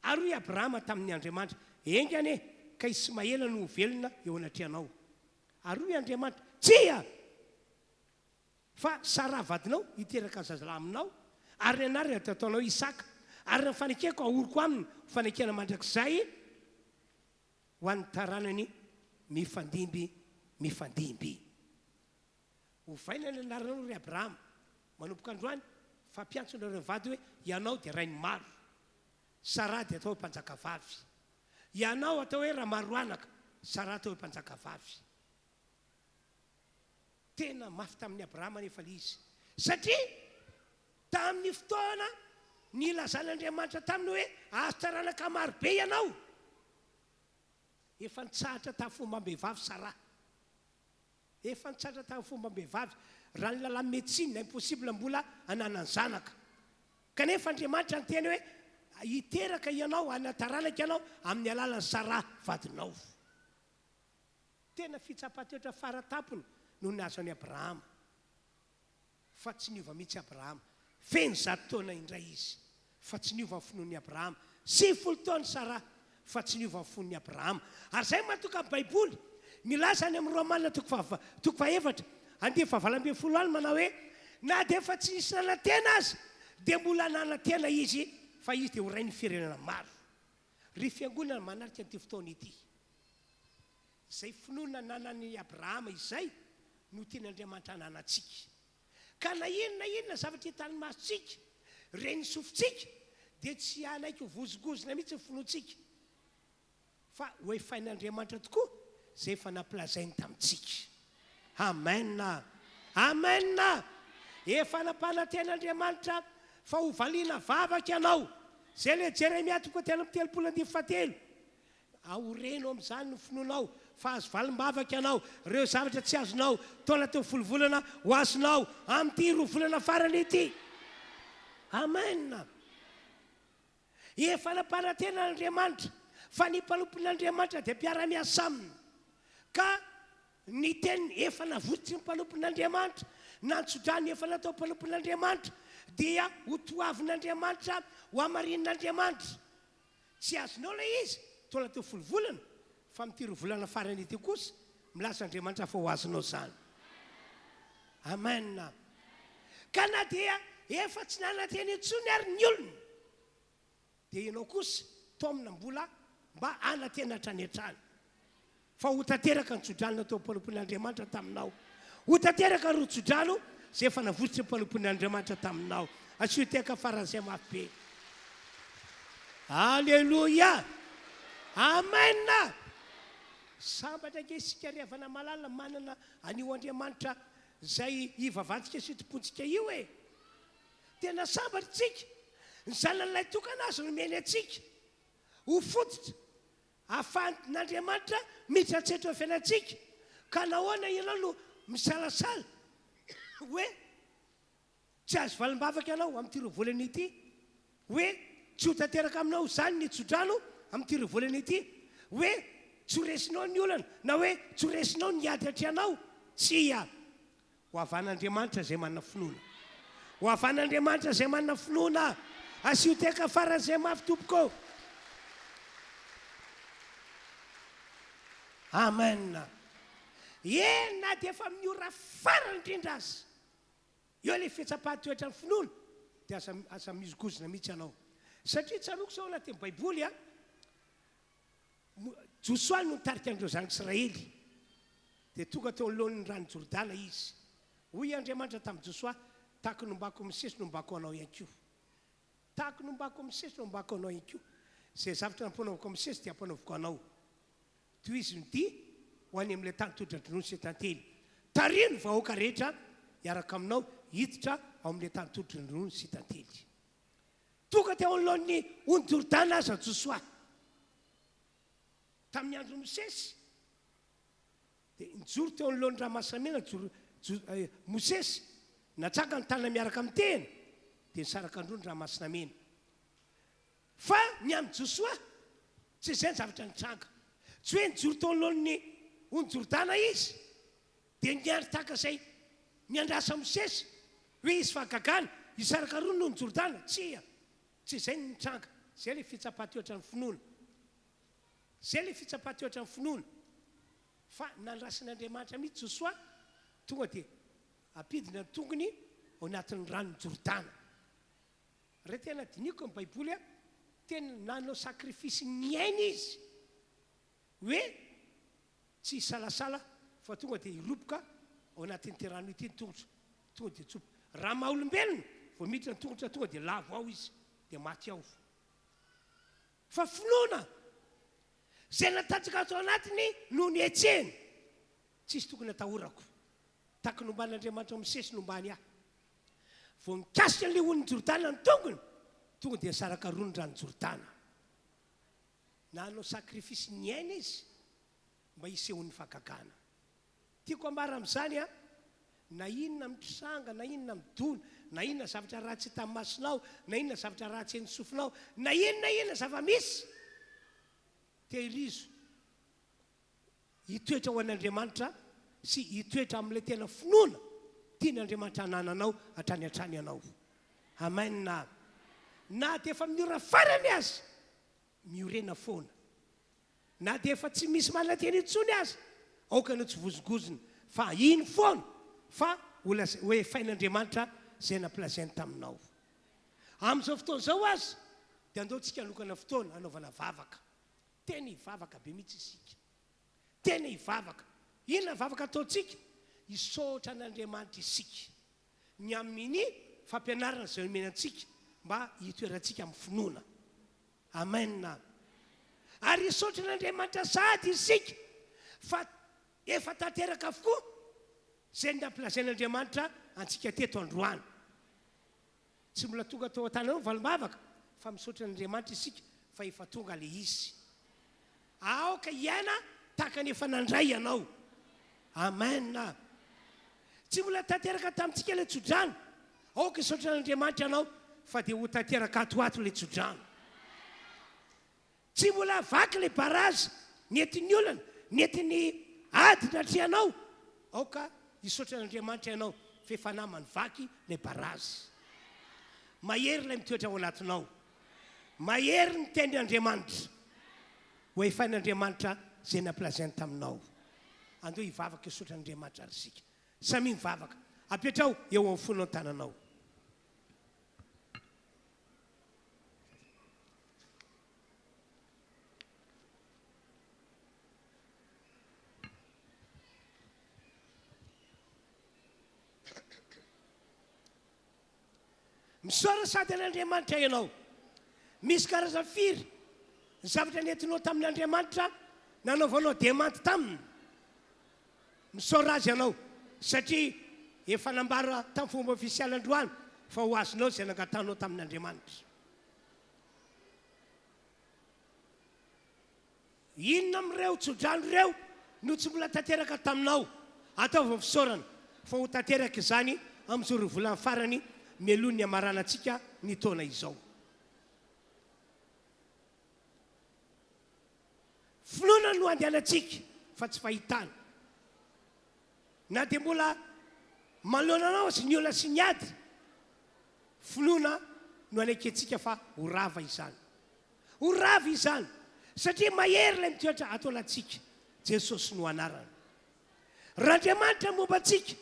Ary hoy Abrahama tamin' Andriamanitra, Enga anie ka Ismaela no ho velona eo anatrehanao. Ary hoy Andriamanitra, Tsia! Fa Saraha vadinao hiteraka zazalahy aminao, ary ny anarany dia hataonao Isaka, ary ny fanekeko ahoriko aminy ho fanekena mandrakizay ho an'ny taranany mifandimby mifandimby. Ovaina ny anaranao, ry Abrahama, manomboka androany, fa hampiantso anareo mivady hoe, Ianao dia rain'ny maro. Saraha dia atao hoe mpanjakavavy. Ianao atao hoe Ramaroanaka, Saraha atao hoe mpanjakavavy. Tena mafy tamin'i Abrahama anefa ilay izy, satria tamin'ny fotoana nilazan'Andriamanitra taminy hoe, Azo taranaka maro be ianao. Efa nitsahatra tamin'ny fombam-behivavy Saraha. Efa nitsahatra tamin'ny fombam-behivavy. Raha ny lalàn'ny médecine, impossible mbola hananany zanaka. Kanefa Andriamanitra niteny hoe, Hiteraka ianao, hanana taranaka ianao amin'ny alalan'i Saraha vadinao. Tena fitsapan-toetra fara tampony no nahazo an'i Abrahama. Fa tsy niova mihitsy Abrahama. Feno 100 taona indray izy, fa tsy niova ny finoan'i Abrahama. 90 taona Saraha, fa tsy niova ny fon'i Abrahama. Ary izay no mahatonga ny Baiboly milaza any amin'ny Romana toko faha toko fahaefatra, andininy faha-18 any manao hoe, Na dia efa tsy nisy nanantena aza, dia mbola nanantena izy fa izy dia ho rain'ny firenena maro. Ry fiangonana manatrika an'ity fotoana ity, Izay finoana nanan'i Abrahama izay no tian'Andriamanitra hananantsika. Ka na inona na inona zavatra hitan'ny masontsika, ren'ny sofintsika, dia tsy hanaiky ho vozongozona mihitsy ny finoantsika, fa ho efain'Andriamanitra tokoa izay efa nampilazainy tamintsika. Amen! Amen! Efa nampananten'Andriamanitra fa ho valiana vavaka ianao. Izay ilay Jeremia toko fahatelo amby telopolo andininy fahatelo. Aoreno amin'izany ny finoanao fa azo valim-bavaka ianao. Ireo zavatra tsy azonao tao anatin'ny folo volana ho azonao amin'ity roa volana farany ity. Amen. Efa nampanantena Andriamanitra fa ny mpanompon'Andriamanitra dia mpiara-miasa aminy. Ka ny teniny efa navototry ny mpanompon'Andriamanitra, na ny tsodrano efa natao mpanompon'Andriamanitra dia ho toavin'Andriamanitra, ho hamarinin'Andriamanitra. Tsy azonao ilay izy tao anatin'ny folo volana, fa amin'ity roa volana farany ity kosa, milaza Andriamanitra fa ho azonao izany. Amen. Ka na dia efa tsy nanantena intsony ary ny olona, dia ianao kosa taomina mbola mba hanantena hatrany hatrany. Fa ho tanteraka ny tsodrano nataon'ny mpanompon'Andriamanitra taminao. Ho tanteraka ireo tsodrano izay efa navototry ny mpanompon'Andriamanitra taminao. Asio tehaka faran'izay mafy be. Aleloia! Amen! Sambatra ange isika ry havana malala manana an'io Andriamanitra izay ivavahantsika sy itompoantsika io e! Tena sambatra isika. Ny Zanany Lahitokana aza nomeny antsika ho fototra Ahafahan'Andriamanitra mitratsetra ny fiainantsika, ka nahoana ianao no misalasala hoe tsy azo valim-bavaka ianao amin'ity roa volana ity, hoe tsy ho tanteraka aminao izany ny tsodrano amin'ity roa volana ity, hoe tsy ho resinao ny olana na hoe tsy ho resinao ny ady atrehanao? Tsia! Ho havan'Andriamanitra izay manana finoana. Ho havan'Andriamanitra izay manana finoana. Asio teka faran'izay mafy tompoko. Amen. Eny na dia efa amin'ny ora farany indrindra aza. Eo ilay fitsapan-toetran'ny finoana dia aza aza mihozongozona mihitsy ianao. Satria tsaroako izao anatin'ny Baiboly a, Josoa no nitarika an'ireo zanak'Israely. Dia tonga teo anoloan'ny rano Jordana izy. Hoy Andriamanitra tamin'i Josoa, Tahaka ny nombako Mosesy no nombako anao ihany koa. Tahaka ny nombako Mosesy no nombako anao ihany koa. Izay zavatra nampanaoviko an'i Mosesy dia hampanaoviko anao. Tohizo ny dia ho any amin'ilay tany tondra-dronono sy tantely. Tariho ny vahoaka rehetra hiaraka aminao hiditra ao amin'ilay tany tondra-dronono sy tantely. Tonga teo anoloan'ny ony Jordana aza Josoa. Tamin'ny andron'i Mosesy, dia nijoro teo anoloan'ny Ranomasina Mena Mosesy, natsanga ny tanany miaraka amin'ny tehina, dia nisaraka an-droa ny Ranomasina Mena. Fa ny amin'i Josoa, tsy izay ny zavatra nitranga. Tsy hoe nijoro teo anoloan'ny ony Jordana izy, Dia niandry tahaka izay niandrasan'i Mosesy hoe hisy fahagagana, hisaraka roa ny ony Jordana. Tsia, tsy izay no nitranga. Izay ilay fitsapan-toetra ny finoana. Izay ilay fitsapan-toetra ny finoana. Fa nandrasan'Andriamanitra mihitsy Josoa, tonga dia ampidina ny tongony ao anatin'ny ranon'i Jordana. Raha tena dinihiko ny Baiboly, tena nanao sacrifice ny ainy izy. Hoe tsy hisalasala fa tonga dia hiroboka ao anatin'ity rano ity ny tongotra, tonga dia tsobo. Raha maha olombelona, vao miditra ny tongotra tonga dia lavo ao izy, dia maty ao. Fa finoana izay natanjaka ato anatiny no nihetsehiny. Tsisy tokony atahorako. Tahaka ny nomban'Andriamanitra Mosesy nombany ahy. Vao nikasika an'ilay onin'i Jordana ny tongony, tonga dia nisaraka roa ny ranon'i Jordana. Nanao sacrifice ny ainy izy mba hisehoan'ny fahagagana. Tiako ambara amin'izany an, na inona mitranga, na inona midona, na inona zavatra ratsy hitan'ny masonao, na inona zavatra ratsy henon'ny sofinao, na inona na inona zava-misy, tehirizo hitoetra ho an'Andriamanitra sy hitoetra amin'ilay tena finoana tian'Andriamanitra hanananao hatrany hatrany ianao. Amen. Na dia efa amin'ny ora farany aza, miorena foana. Na dia efa tsy misy manantena intsony aza, aoka ianao tsy vozongozona fa hino foana fa ho laza- ho efain'Andriamanitra izay nampilazainy taminao. Amin'izao fotoana izao aza dia andao tsika hanokana fotoana hanaovana vavaka. Tena hivavaka be mihitsy isika. Tena hivavaka. Inona ny vavaka ataontsika? Hisaotra an'Andriamanitra isika ny amin'ny fampianarana izay omeny antsika mba hitoerantsika amin'ny finoana. Amen. Ary hisaotra an'Andriamanitra sahady isika fa efa tanteraka avokoa izay nampilazain'Andriamanitra antsika teto androany. Tsy mbola tonga tao an-tananao ny valim-bavaka fa misaotra an'Andriamanitra isika fa efa tonga ilay izy. Aoka hiaina tahaka ny efa nandray ianao. Amen. Tsy mbola tanteraka tamintsika ilay tsodrano. Aoka hisaotra an'Andriamanitra ianao fa dia ho tanteraka ato ho ato ilay tsodrano. Tsy mbola vaky ilay barrage nentin'ny olana, nentin'ny ady natrehanao. Aoka hisaotra an'Andriamanitra ianao fa efa namany vaky ilay barrage. Mahery ilay mitoetra ao anatinao. Mahery ny tenin'Andriamanitra. Ho efain'Andriamanitra izay nampilazainy taminao. Andeha hivavaka hisaotra an'Andriamanitra ary isika. Samia mivavaka. Apetraho eo amin'ny fonao ny tananao. Misaora sady an'Andriamanitra ianao. Misy karazany firy ny zavatra nentinao tamin'Andriamanitra nanaovanao diamant taminy? Misaora Azy ianao satria efa nambara tamin'ny fomba ofisialy androany fa ho azonao izay nangatahanao tamin'Andriamanitra. Inona amin'ireo tsodrano ireo no tsy mbola tanteraka taminao? Ataovy ny fisaorana fa ho tanteraka izany amin'izao roa volana farany mialoha ny hamaranantsika ny taona izao. Finoana no andehanantsika fa tsy fahitana. Na dia mbola manoloana anao aza ny olana sy ny ady, finoana no anekentsika fa ho rava izany. Ho rava izany satria mahery ilay mitoetra ato anatintsika, Jesosy no anarany. Raha Andriamanitra momba antsika,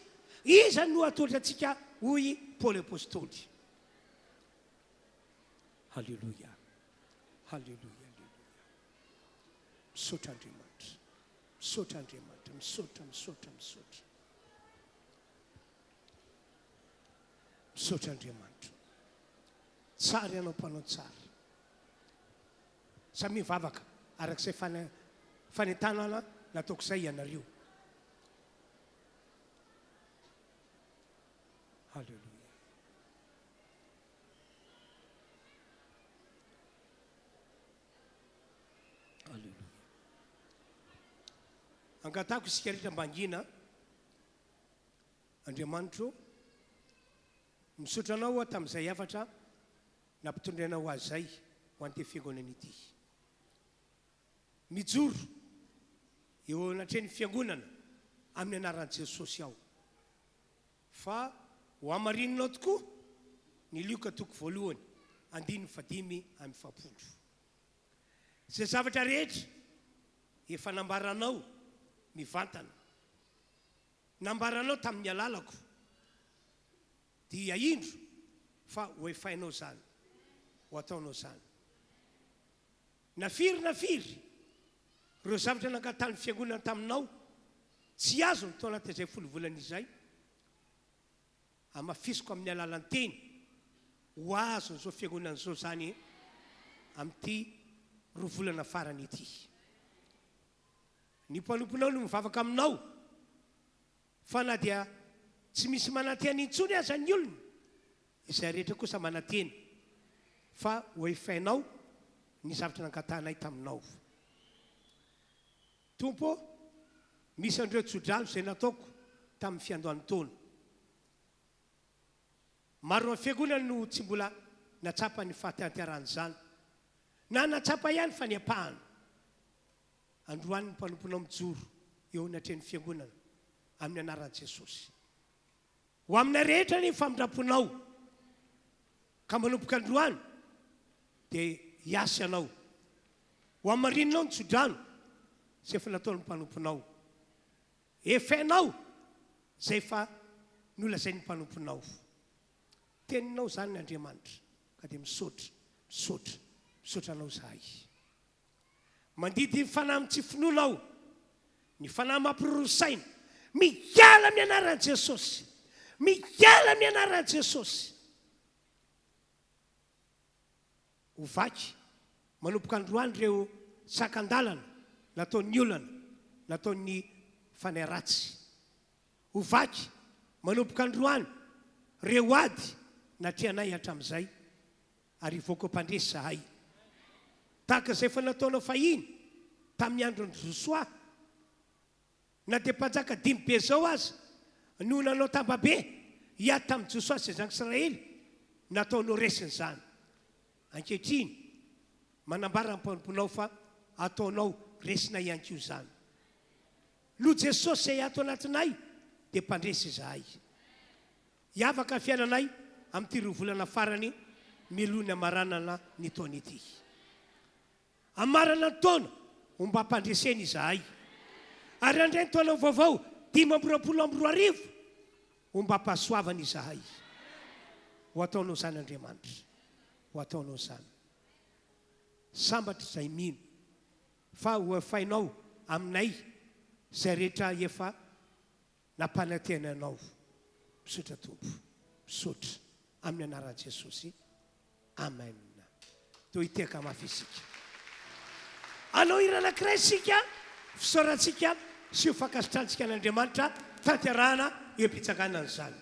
iza no hatohitra antsika hoy Paoly Apostoly. Haleloia. Haleloia, haleloia. Misaotra Andriamanitra. Misaotra Andriamanitra. Misaotra, misaotra, misaotra. Misaotra Andriamanitra. Tsara ianao mpanao tsara. Samia mivavaka araka izay fanentanana nataoko izay ianareo. Haleloia. Aleloia. Angatahako isika rehetra mba hangina. Andriamanitro, misaotra Anao aho tamin'izay hafatra nampitondrainao ahy izay ho an'ity fiangonana ity. Mijoro eo anatrehan'ny fiangonana amin'ny anaran'i Jesosy aho. Fa ho hamarininao tokoa ny Lioka toko voalohany andininy fahadimy amby 40. Izay zavatra rehetra efa nambaranao mivantana, nambaranao tamin'ny alalako, dia indro fa ho efainao izany, ho ataonao izany. Na firy na firy ireo zavatra nangatahan'ny Fiangonana taminao tsy azony tao anatin'izay folo volana izay, hamafisiko amin'ny alalan'ny teny ho azon'izao Fiangonana izao izany amin'ity roa volana farany ity. Ny mpanomponao no mivavaka aminao fa na dia tsy misy manantena intsony aza ny olona, Izay rehetra kosa manantena fa ho efainao ny zavatra nangatahanay taminao. Tompo ô, misy an'ireo tsodrano izay nataoko tamin'ny fiandohan'ny taona. Maro amin'ny fiangonana no tsy mbola natsapa ny fahatanterahan'izany, na natsapa ihany fa ny ampahany. Androany ny mpanomponao mijoro eo anatrehan'ny fiangonana amin'ny anaran'i Jesosy. Ho aminay rehetra anie ny famindram-ponao, ka manomboka androany dia hiasa ianao. Ho hamarininao ny tsodrano izay efa nataon'ny mpanomponao. Efainao izay efa nolazain'ny mpanomponao. Teninao izany Andriamanitra, ka dia misaotra, misaotra, misaotra Anao izahay. Mandidy ny fanahy amin'ny tsy finoana aho, ny fanahy mampiroro saina. Miala amin'ny anaran'i Jesosy. Miala amin'ny anaran'i Jesosy. Ho vaky manomboka androany ireo sakan-dalana nataon'ny olana, nataon'ny fanahy ratsy. Ho vaky manomboka androany ireo ady natrehanay hatramin'izay. Ary hivoaka ho mpandresy izahay. Tahaka izay efa nataonao fahiny. tamin'ny andron'i Josoa. Na dia mpanjaka dimy be izao aza no nanao tambabe hiady tamin'i Josoa sy ny zanak'Israely, nataonao resiny izany. Ankehitriny, manambara ny mpanomponao fa ataonao resinay ihany koa izany. Noho Jesosy izay ato anatinay dia mpandresy izahay. Hiavaka ny fiainanay amin'ity roa volana farany mialoha ny hamaranana ny taona ity. Hamarana ny taona ombam-pandresena izahay. Ary handray ny taona vaovao 2025 ombam-pahasoavana izahay. Ho ataonao izany Andriamanitra. Ho ataonao izany. Sambatra izay mino fa hoefainao aminay izay rehetra efa nampanantena anao. Misaotra Tompo. Misaotra. Amin'ny anaran'i Jesosy. Amen. Toa hitehaka mafy isika. Hanao hira anankiray isika, fisaorantsika sy ho fankasitrantsika an'Andriamanitra tanterahana eo am-pitsanganana izany.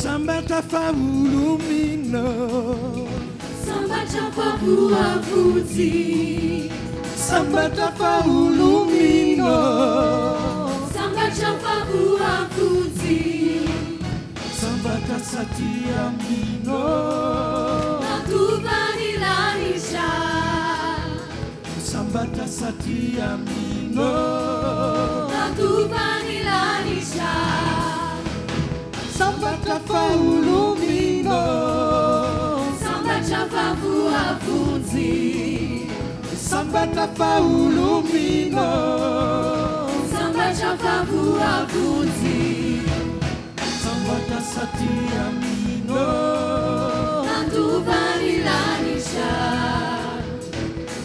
Sambatra fa olo-mino. Sambatra fa voavonjy. Sambatra fa olo-mino. Sambatra fa voavonjy. Sambatra satria mino. Nandova ny lanitra. Sambatra satria mino. Nandova ny lanitra. Sambatra fa olo-mino. Sambatra fa voavonjy. Sambatra fa olo-mino. Sambatra fa voavonjy. Sambatra satria mino. Nandova ny lanitra.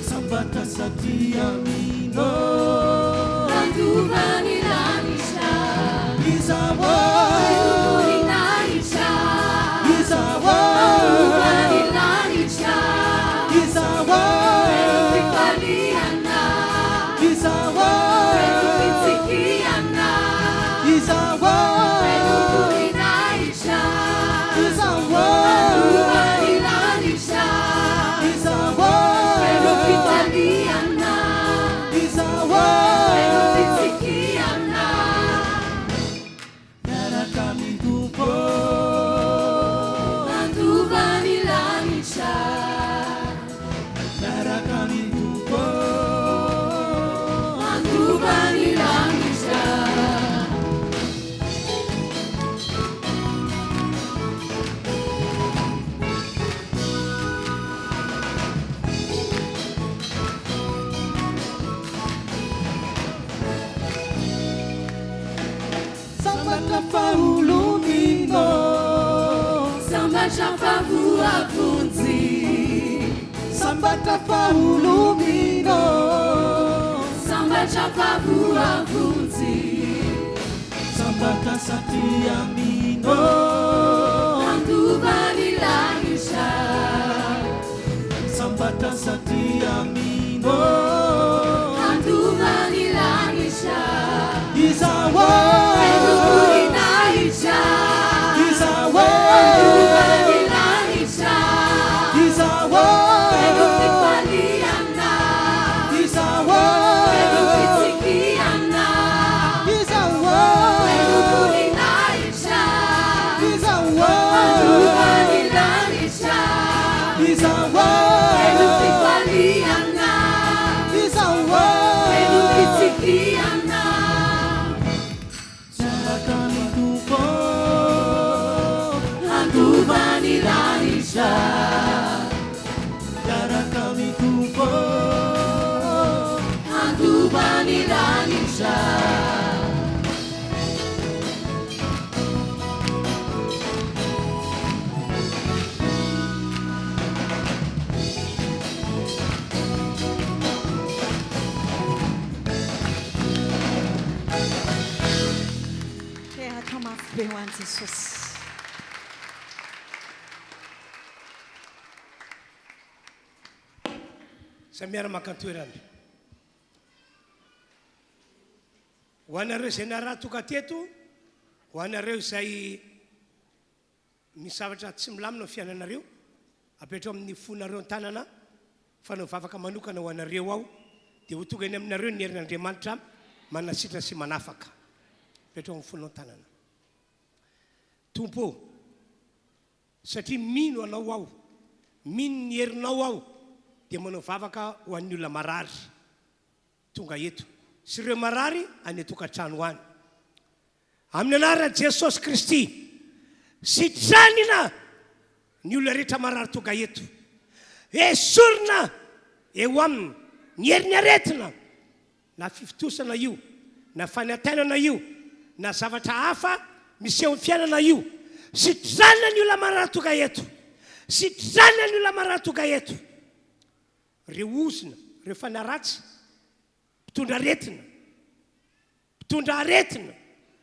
Sambatra satria mino. Nandova ny lanitra. Izaho. Voninahitra. Izaho. Nandova ny lanitra. Izaho. Feno fifaliana. Izaho. Feno fitsikiana. Izaho. Feno voninahitra. Izaho. Nandova ny lanitra. Izaho. Feno fifaliana. Izaho. Feno fitsikiana. Miaraka amin'ny Tompo. Nandova ny lanitra. Miaraka amin'ny Tompo. Nandova ny lanitra. Sambatra fa olo-mino. Sambatra fa voavonjy. Sambatra fa olo-mino. Sambatra fa voavonjy. Sambatra satria mino. Nandova ny lanitra. Sambatra satria mino. Nandova ny lanitra. Izaho. Feno voninahitra. Izaho. Nandova ny lanitra. Izaho. Feno fifaliana. Izaho. Feno fitsikiana. Izaho. Feno voninahitra. be ho an'i Jesosy. Samy miara-maka an-toerana. Ho anareo izay naraha tonga teto, ho anareo izay misy zavatra tsy milamina ny fiainanareo, apetrao amin'ny fonareo an-tanana fa hanao vavaka manokana ho anareo aho, dia ho tonga eny aminareo ny herin'Andriamanitra manasitrana sy manafaka. Apetrao amin'ny fonao an-tanana. Tompo ô, satria mino Anao aho, mino ny herinao aho, dia manao vavaka ho an'ny olona marary. tonga eto sy ireo marary any an-tokantrano any. Amin'ny anaran'i Jesosy Kristy, sitranina ny olona rehetra marary tonga eto. Esorina eo aminy ny herin'ny aretina, na fifontosana io, na fanaintainana io, na zavatra hafa miseho amin'ny fiainana io. Sitranina ny olona marary tonga eto. Sitranina ny olona marary tonga eto. Reo ozona, reo fanahy ratsy, mpitondra aretina, mpitondra aretina,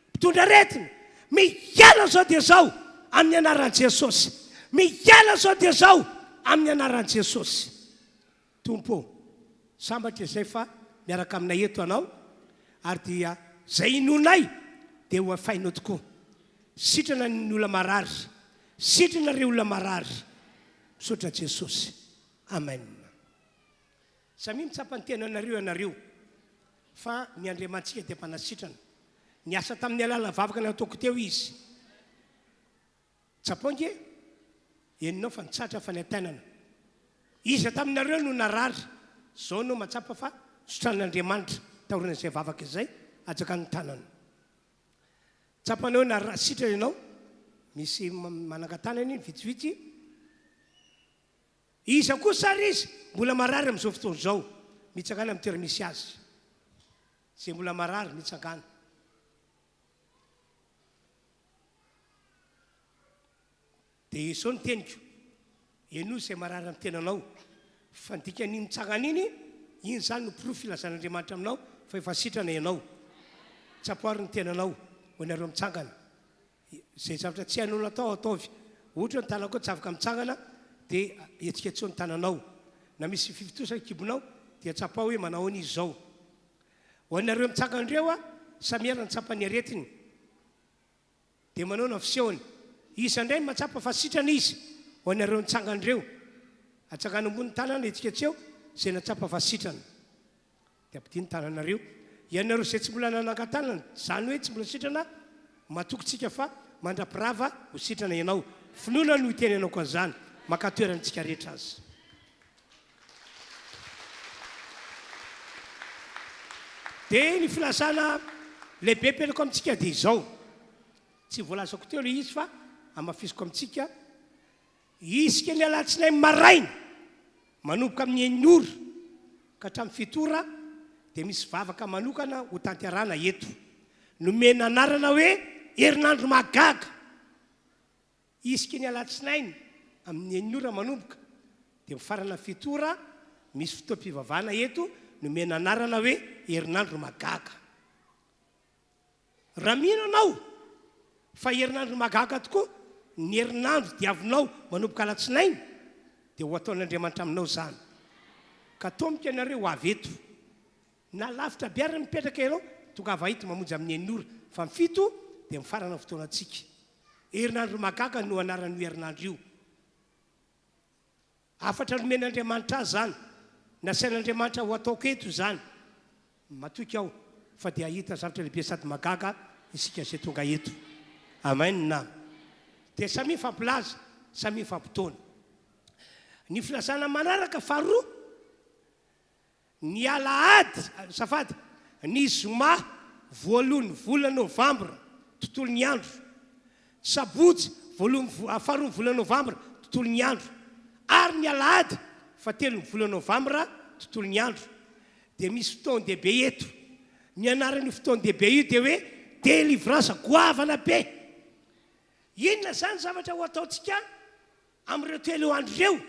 mpitondra aretina, miala zao dia zao amin'ny anaran'i Jesosy, miala zao dia zao amin'ny anaran'i Jesosy. Tompo ô, sambatra izay fa miaraka aminay eto Anao, ary dia izay inoanay dia ho afainao tokoa. Sitrana ny olona marary, sitrana ireo olona marary. Misaotra Jesosy. Amen. Samia mitsapa ny tenanareo ianareo fa ny Andriamanitsika dia mpanasitrana. Niasa tamin'ny alalan'ny vavaka nataoko teo Izy. Tsapao ange, henonao fa nitsahatra ny fanaintainana. Iza taminareo no narary? Zao no mahatsapa fa sitran'Andriamanitra taorian'izay vavaka izay, ajakano ny tanana. Tsapanao hoe narary sitrana ianao? Misy manangan-tanana iny vitsivitsy. Iza kosa ary izy mbola marary amin'izao fotoana izao? Mitsangàna amin'ny toerana misy azy. Izay mbola marary, mitsangàna. Dia izao ny teniko, henoy izay marary amin'ny tenanao. Fa ny dikan'iny mitsangana iny, iny izany no porofo filazan'Andriamanitra aminao fa efa sitrana ianao. Tsapoary ny tenanao, ho anareo mitsangana. Izay zavatra tsy hainao natao ataovy. Ohatra hoe ny tanako tsy afaka mitsangana dia hetsiketseho ny tananao. Na misy fifotosa ny kibonao dia tsapao hoe manao ahoana izy izao. Ho anareo mitsangana ireo a, samia nitsapa ny aretiny dia manao na fisehony. Iza indray no mahatsapa fa sitrana izy? Ho anareo nitsangana ireo, atsangano ambony ny tanana hetsiketseho izay nahatsapa fa sitrana. Dia ampidio ny tananareo. Ianareo izay tsy mbola nanangan-tanana, izany hoe tsy mbola sitrana, matoky tsika fa mandra-pirava ho sitrana ianao. Finoana no itenenako an'izany. Maka toerana antsika rehetra aza. Dia ny filazana lehibe apetrako amintsika dia izao. Tsy voalazako teo ilay izy fa hamafisiko amintsika. Isika ny alatsinainy maraina, manomboka amin'ny enina ora ka hatramin'ny fito ora dia misy vavaka manokana ho tanterahana eto. Nomena anarana hoe herinandro mahagaga. Isika ny alatsinainy amin'ny enina ora manomboka dia mifarana fito ora misy fotoam-pivavahana eto nomena anarana hoe herinandro mahagaga. Raha mino ianao fa herinandro mahagaga tokoa ny herinandro diavinao manomboka alatsinainy dia ho ataon'Andriamanitra aminao izany. Ka tomika ianareo ho avy eto. Na lavitra be ary mipetraka ianao, tongava eto mamonjy amin'ny enina ora fa ny fito dia mifarana ny fotoanantsika. Herinandro mahagaga no anaran'io herinandro io. Hafatra nomen'Andriamanitra ahy izany. Nasain'Andriamanitra ho ataoko eto izany. Matoky aho fa dia hahita zavatra lehibe sady mahagaga isika izay tonga eto. Amen. Dia samia mifampilaza, samia mifampitaona. Ny filazana manaraka faharoa. Ny alahady, azafady, ny zoma voalohan'ny volana novambra, tontolon'ny andro, sabotsy voalohan'ny faharoan'ny volana novambra, tontolon'ny andro, ary ny alahady fahatelon'ny volana novambra, tontolon'ny andro, dia misy fotoan-dehibe eto. Ny anaran'io fotoan-dehibe io dia hoe délivrance goavana be. Inona izany zavatra ho ataontsika Amin'ireo telo andro ireo,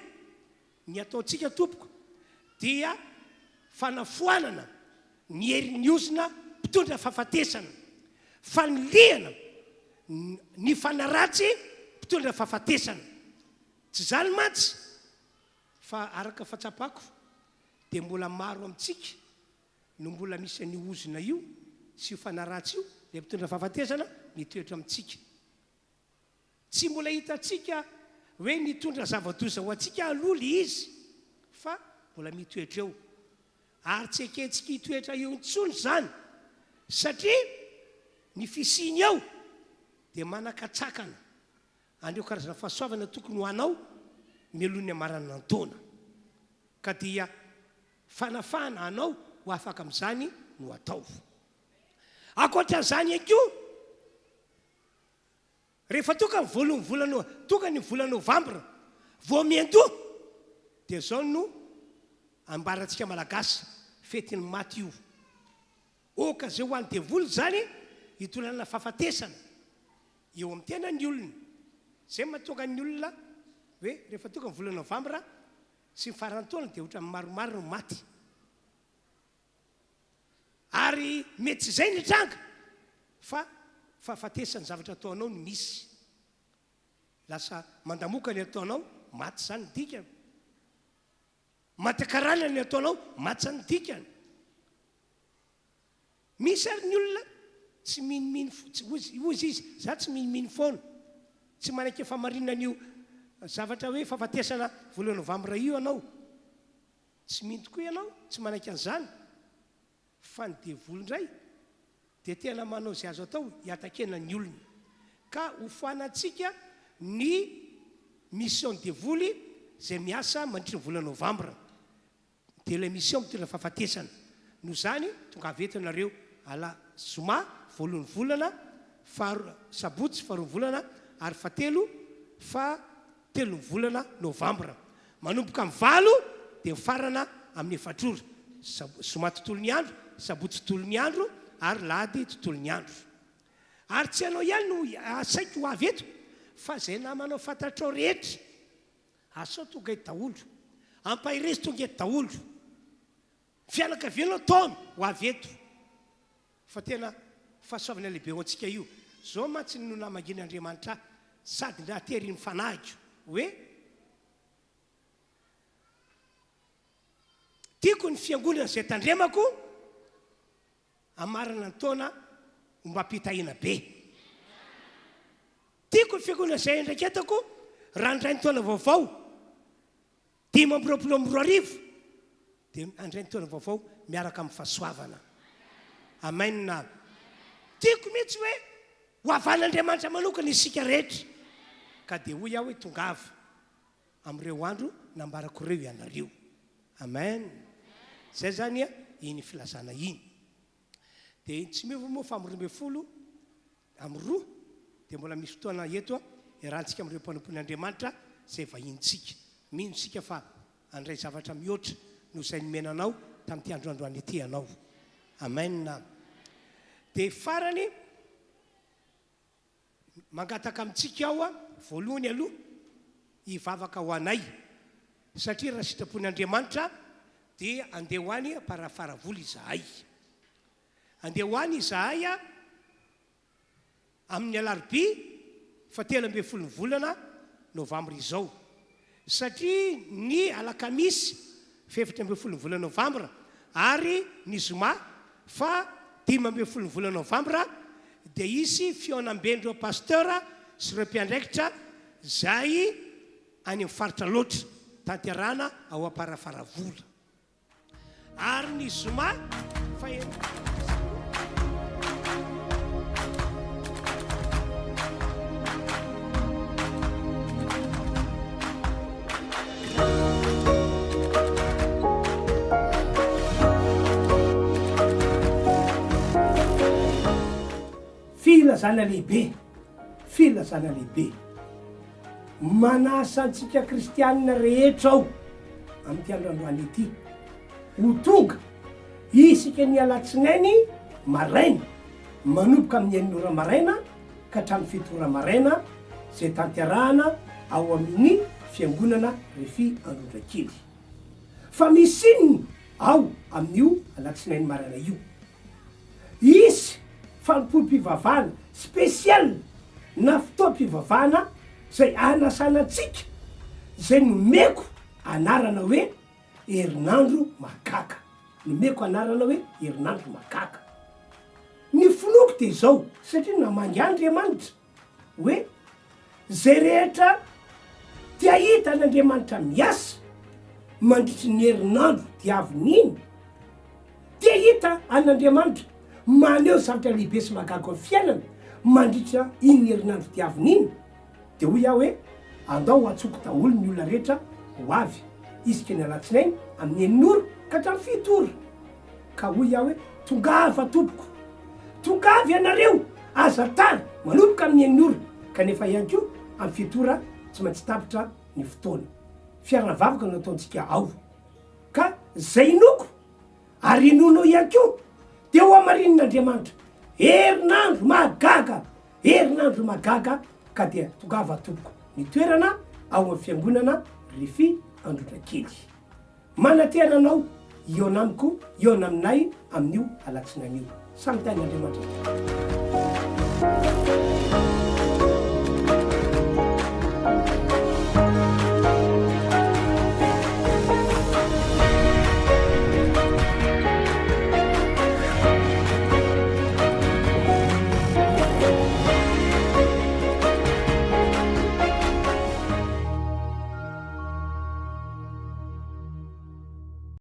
ny ataontsika tompoko dia fanafoanana ny herin'ny ozona mpitondra fahafatesana, fanilihana Ny fanahy ratsy mpitondra fahafatesana. Tsy izany mantsy fa araka ny fahatsapako dia mbola maro amintsika no mbola misy an'io ozona io sy io fanahy ratsy io, ilay mpitondra fahafatesana, mitoetra amintsika. Tsy mbola hitantsika hoe nitondra zava-doza ho antsika aloha ilay izy fa mbola mitoetra eo. Ary tsy ekentsika hitoetra eo intsony izany satria ny fisiany eo dia manakatsakana an'ireo karazana fahasoavana tokony ho anao mialoha ny hamaranana ny taona. Ka dia fanafahana anao ho afaka amin'izany no atao. Ankoatra an'izany ihany koa, Rehefa tonga ny voalohan'ny volana tonga ny volana novambra vao miandoha dia izao no ambarantsika Malagasy, fetin'ny maty io. Occasion ho an'ny devoly izany hitondrana fahafatesana eo amin'ny tenan'ny olona. Izay no mahatonga ny olona hoe rehefa tonga ny volana novambra sy ny faran'ny taona dia ohatran'ny maromaro no maty. Ary mety tsy izay ny hitranga fa fahafatesan'ny zavatra ataonao no misy. Lasa mandamoka ny ataonao, maty izany ny dikany. Maty akarana ny ataonao, maty izany ny dikany. Misy ary ny olona tsy minomino, hozy izy, za tsy minomino foana. Tsy manaiky fahamarinan'io zavatra hoe fahafatesana volana novambra io ianao. Tsy mino tokoa ianao, tsy manaiky an'izany, fa ny devoly indray dia tena manao izay azo atao hiatakena ny olona. Ka ho foanantsika ny mission devoly izay miasa mandritra ny volana novambra. Dia ilay mission mitondra fahafatesana. Noho izany, tongava eto ianareo ala zoma voalohan'ny volana, faharoa sabotsy faharoan'ny volana ary fahatelo faha telon'ny volana novambra. Manomboka amin'ny valo dia mifarana amin'ny efatra ora. Zoma tontolo ny andro, sabotsy tontolo ny andro ary lahady tontolo ny andro. Ary tsy ianao ihany no asaiko ho avy eto fa izay namanao fantatrao rehetra. Asao tonga eto daholo. Ampaherezo tonga eto daholo. Fianakavianao taomy ho avy eto. Fa tena fahasoavana lehibe ho antsika io. Zao mantsy no namangian'Andriamanitra ahy sady nateriny fanahiko hoe, Tiako ny fiangonana izay tandremako hamarana ny taona ombam-pitahiana be. Tiako ny fiangonana izay andraiketako raha handray ny taona vaovao. 2025 dia handray ny taona vaovao miaraka amin'ny fahasoavana. Amen. Tiako mihitsy hoe ho havan'Andriamanitra manokana isika rehetra. Ka dia hoy aho hoe tongava amin'ireo andro nambarako ireo ianareo. Amen. Izay izany iny filazana iny. Dia tsy miova moa fa amin'ny 12 Amin'ny roa dia mbola misy fotoana eto iarahantsika amin'ireo mpanompon' Andriamanitra izay vahinintsika. Mino isika fa handray zavatra mihoatra noho izay nomena anao tamin'ity andro androany ity ianao. Amen. Dia farany, mangataka amintsika aho voalohany aloha hivavaka ho anay satria raha sitrapon' Andriamanitra dia andeha ho any Amparafaravola izahay. Andeha ho any izahay amin'ny alarobia fahatelo ambin'ny ny volana novambra izao. Satria ny alakamisy faha-14 ny volana novambra ary ny zoma faha-15 ny volana novambra dia hisy fihaonamben'ireo pasteur sy ireo mpiandraikitra izay any amin'ny faritra Alaotra, tanterahana ao Amparafaravola. Ary ny zoma fahenina. Filazana lehibe, filazana lehibe. Manasa antsika kristianina rehetra aho amin'ity andro androany ity ho tonga isika ny alatsinainy maraina manomboka amin'ny enina ora maraina ka hatramin'ny fito ora maraina izay tanterahana ao amin'ny fiangonana Refi Androndrakely. Fa misy inona ao amin'io alatsinainy maraina io? Hisy fanompoam-pivavahana spécial. na fotoam-pivavahana izay anasana antsika izay nomeko anarana hoe herinandro mahagaga. Nomeko anarana hoe herinandro mahagaga. Ny finoako dia izao, satria namangy ahy Andriamanitra hoe izay rehetra te hahita an'Andriamanitra miasa mandritry ny herinandro diaviny iny, te hahita an'Andriamanitra maneho zavatra lehibe sy mahagaga amin'ny fiainana mandritra iny herinandro diaviny iny, Dia hoy aho hoe, Andao hantsoko daholo ny olona rehetra ho avy, isika ny alatsinainy amin'ny enina ora ka hatramin'ny fito ora. Ka hoy aho hoe, Tongava tompoko! Tongava ianareo! Aza tara! Manomboka amin'ny enina ora, kanefa ihany koa amin'ny fito ora tsy maintsy tapitra ny fotoana. Fiaraha-mivavaka no ataontsika ao. Ka izay inoako ary inoanao ihany koa dia ho hamarinin'Andriamanitra. Herinandro mahagaga! Herinandro mahagaga ka dia tongava tompoko ny toerana ao amin'ny fiangonana Rfi Androndrakely. Manantena anao hihaona amiko, hihaona aminay amin'io alatsinainy io. Samy tahin'Andriamanitra tompoko.